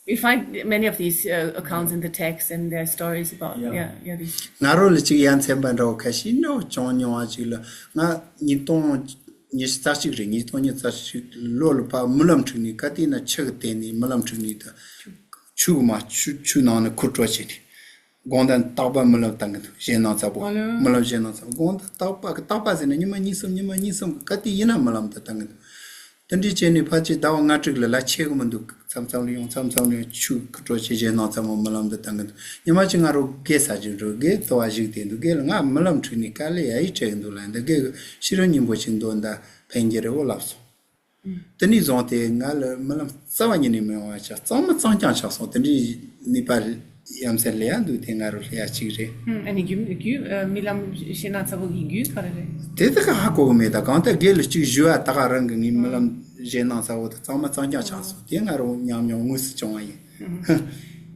We find many of these uh, accounts in the text and their stories about yeah, yeah these. ང་རང་ལ་ཅིག་ཡ་མཚན་པ་འདྲ་བོ་ཁ་ཤས་འདྲ་བོ་བྱུང་མྱོང་བ་ཅིག་ལ་ང་ཉིས་སྟོང་ཉི་ཤུ་རྩ་གཅིག་རེད། ཉིས་སྟོང་ཉི་ཤུ་རྩ་གཅིག་ལོ་ལ་ཕར་རྨི་ལམ་འཁྲུག་ནས་ག་དེ་ན་ཆུ་གི་སྟེང་ནས་རྨི་ལམ་འཁྲུག་ནས་ད་ཆུ་གི་མ་ཆུ་ཆུ་ནང་ནས་འཁུར་འགྲོ་བྱས་ནས། དགོང་དག་རྟག་པར་རྨི་ལམ་བཏང་གི་འདུག་གཞས་སྣ་ཚོགས་པོ། ཨ་ལེ། རྨི་ལམ་གཞས་སྣ་ཚོགས་པོ། དགོང་དག་རྟག་པར་རྟག་པར་ཟེར་ན་ཉི་མ་གཉིས་གསུམ་ཉི་མ་གཉིས་གསུམ་གི་ག་དུས་ཡིན་ན་རྨི་ལམ་དུ་བཏང་གི་འདུག་དེ་འདྲའི་བྱས་ནས་ཕལ་ཆེར་ཟླ་བ་ལྔ་དྲུག་ལ་ལ་ཆད་གི་མི་འདུག་མཚམས་མཚམས་ལ་ཡང་མཚམས་མཚམས་ལ་ཡང་ཆུ་ཁ་དྲོ་ཆེ་གཞས་སྣ་ཚོགས་པོ་རྨི་ལམ་དུ་བཏང་གི་འདུག་ཉི་མ་གཅིག་ང་རང་དགེ་ས་ཅིག་འགྲོ། དགེ་ལྟོ་བ་བཞུགས་བསྡད་འདུག་དགེ་ལ་ང་རྨི་ལམ་ཁྲིད་ནས་དཀའ་ལས་ཡ་ཡི་སྤྲད་གི་འདུག་ལབ། འདི་དགེ་གི་ཤེས་རབ་སྙིང་པོ་ཅིག་འདོན་ད་ཕན་གྱི་རེད་འོ་ལབ་སོང་། དེ་ནས་བཟུང་སྟེ་ང་ལ་རྨི་ལམ་རྩ་བ་ཉིད་ནས་མི་ཡོང་བ་ཆགས། གཙང་མ་གཙང་རྐྱང་ཆགས་སོང་། དེ་འདྲའི་ནུས་པ་ཡ་མཚན་ལས་ཡ་འདུག་དེ་ང་རུ་སླེབས་ཡ་གཅིག་རེད། ཨ་ནི་རྒྱུ་རྒྱུ་རྨི་ལམ་གཞས་སྣ་ཚོགས་པོ་གི་རྒྱུ་ག་རེ་རེད། དེ་དག་ཧ་གོ་གི་མེད། ད་གང་ལྟར་དགེ་ལ་གཅིག་ཞུ་བ་ད་ག་རང་གི་ངའི་རྨི་ལམ་གཞས་སྣ་ཚོགས་པོ་དེ་གཙང་མ་གཙང་རྐྱང་ཆགས་སོང་། དེ་ང་རུ་ཉམས་མྱོང་དངོས་སུ་བྱུང་བ་ཡིན།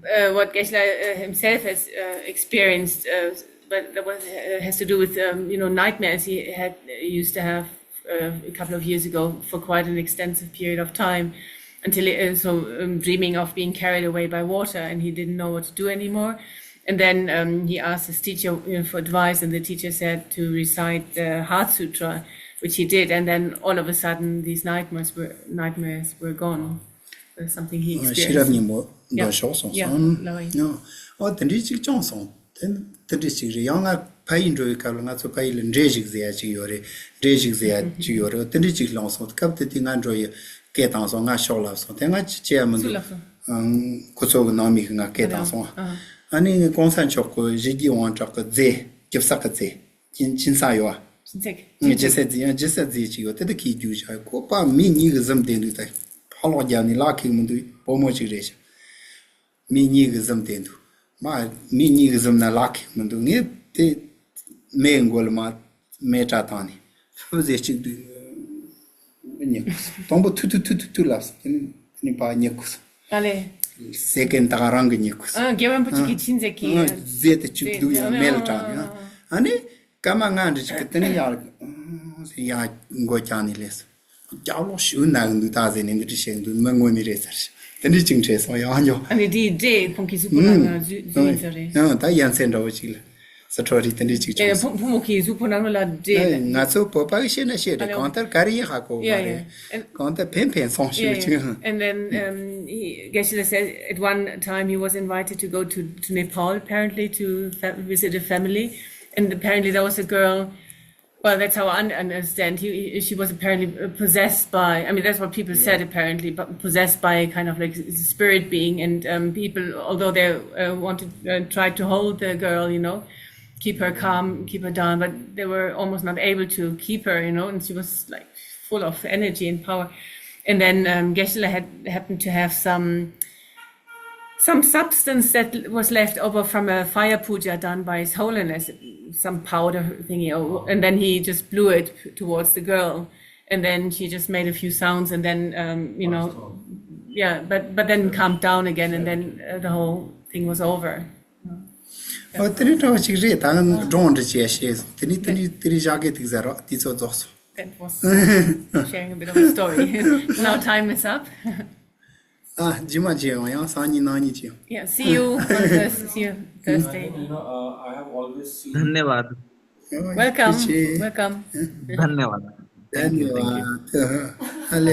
Uh, what Geshe-la uh, himself has uh, experienced, uh, but that was, uh, has to do with um, you know, nightmares. He had uh, used to have uh, a couple of years ago for quite an extensive period of time, until he, uh, so um, dreaming of being carried away by water, and he didn't know what to do anymore. And then um, he asked his teacher, you know, for advice, and the teacher said to recite the Heart Sutra, which he did. And then all of a sudden, these nightmares were nightmares were gone. That's something he experienced. ཤེས་རབ་སྙིང་པོ་འདོན་ཤོག་གསུངས་སོང་། ཨོ་དེ་འདྲའི་ཅིག་བྱུང་སོང་། དེ་དེ་འདྲའི་ཅིག་རེད། ཡང་ང་ཕ་ཡུལ་འགྲོ་བའི་སྐབས་ལ་ང་ཚོ་ཕ་ཡུལ་ལ་འདྲེ་ཞིག་ཟེར་ཡ་ཅིག་ཡོད་རེད། འདྲེ་ཞིག་ཟེར་ཡ་ཅིག་ཡོད་རེད། དེ་འདྲའི་ཅིག་ལངས་སོང་། སྐབས་དེ་དུས་ང་འགྲོ་ཡི་སྐད་བཏང་སོང་། ང་ཤོག་ལབ་སོང་། དེ་ང་ཅི་བྱེད་ཡ་མི་འདུག་ཁོ་ཚོ་གི་ནང་མི་གི་ང་སྐད་བཏང་སོང་། ཨ་ནི་གོང་ས་མཆོག་གི་གཞི་རྒྱའི་དབང་དྲག་གི་རྫས་རྒྱུ་བསགས་གི་རྫས། སྦྱིན་སྦྱིན་ས་ཡོད། སྦྱིན་སྲེག་ཨང་། སྦྱིན་སྲེག་རྫས། ཡང་སྦྱིན་སྲེག་རྫས་ཅིག་ཡོད། དེ་དེ་ཁྱེར་རྒྱུགས་བཞག་ཁོ་པ་མི་གཉིས་ཀྱི་གཟིམ་དེ་འདུག་ད་ཕར་ལོག་རྒྱབ་ནས་ལག་ཁེགས་མི་འདུག་བུ་མོ་ཅིག་རེད་ཤག་མི་གཉིས་ཀྱི་གཟིམ་དེ་འདུག་མ་མི་གཉིས་ཀྱི་གཟིམ་ན་ལག་ཁེགས་མི་འདུག་ངས་དེ་མེ་མགོ་ལ་མ་མེ་སྲེག་བཏང་ནས་ཧུ་ཟེར་གཅིག་འདུག་གཉིད་ཁུག་སོང་། དང་པོ་ཐུ་ཐུ་ཐུ་ཐུ་ཐུ་ལབ་སོང་། དེ་ནས་དེ་ནས་ཕར་གཉིད་ཁུག་སོང་། ཨ་ལེ། སེ་ཀན་ད་ག་རང་གི་གཉིད་ཁུག་སོང་། ཨ། རྒྱལ་བ་རིན་པོ་ཆེ་གིས་སྦྱིན་སྲེག་གི་ཨ། རྫས་དེ་བཅུག་འདུག་ཡང་མེ་ལ་དྲངས་ནས། ཨ་ནི་སྐར་མ་ལྔ་འདྲ་ཅིག་གི་དེ་ནས་ཡར་ཡར་མགོ་བཀྱགས་ནས་སླེབས་སོང་། རྒྱབ་ལོགས་ཞུ་ན་གི་འདུག་ད་ཟེར་ནས་འདི་འདྲ་བཤད་གི་འདུག་མི་ངོ་མི་རེད་ཟེར། དེ་འདྲ་ཅིག་འདྲ་སོང་ཡང་འགྱོ། ཨ་ནི་དེའི་འདྲེ་ཁོང་གི་གཟུགས་པོ་ནང་ལ་འཛུལ་འཛུལ་ཡིན་ས་རེད། ཡང་ད་ཡ་མཚན་འདྲ་བོ་ཅིག་ལ། སི་ཊོ་རི་དེ་འདྲ་ཅིག་ཨེ། བྱུང་སོང་། བུ་བུ་མོ་གི་གཟུགས་པོ་ནང་ལ་འདྲེ། ཨེ། ང་ཚོ་བོད་པ་གིས་བཤད་ན་བཤད་རེད། གང་ལྟར་ག་རེ་ཡིན་ཧ་གོ་གི་མ་རེད། གང་ལྟར་ཕན་ཕན་སོང་ཞེས་ཅིག And then um, he, Geshe-la said at one time he was invited to go to, to Nepal. Apparently to fa- visit a family. And apparently there was a girl. Well, that's how I un- understand. He, he- she was apparently uh, possessed by, I mean, that's what people said apparently, but possessed by kind of like s- spirit being. And um, people, although they uh, wanted, uh, tried to hold the girl, you know, keep her calm, keep her down, but they were almost not able to keep her, you know, and she was like full of energy and power. And then um, Geshe-la had happened to have some some substance that was left over from a fire puja done by His Holiness, some powder thingy, or, and then he just blew it towards the girl, and then she just made a few sounds, and then um, you know, yeah, but but then calmed down again, and then uh, the whole thing was over. ཨོ་དེ་རིང་གྲོགས་ཅིག་རེད། ད་སྒྲུང་འདྲ་ཅིག་བཤད་སོང་། དེ་ནི་དེ་ནི་དེ་རིང་ཞག་གི་ཐིག་ཟེར་རོགས་དེ་ཚོ་རྫོགས་སོང་། That was sharing a bit of a story. Now time is up. ཨ། རྗེས་མ་མཇལ་ཡོང་། ཡང་སང་ཉིན་གནངས་ཉིན་མཇལ་ཡོང་། Yeah, see you on Thursday. See you Thursday. You know, uh, I have always seen धन्यवाद। Welcome. Welcome. धन्यवाद। धन्यवाद। ཨ་ལེ།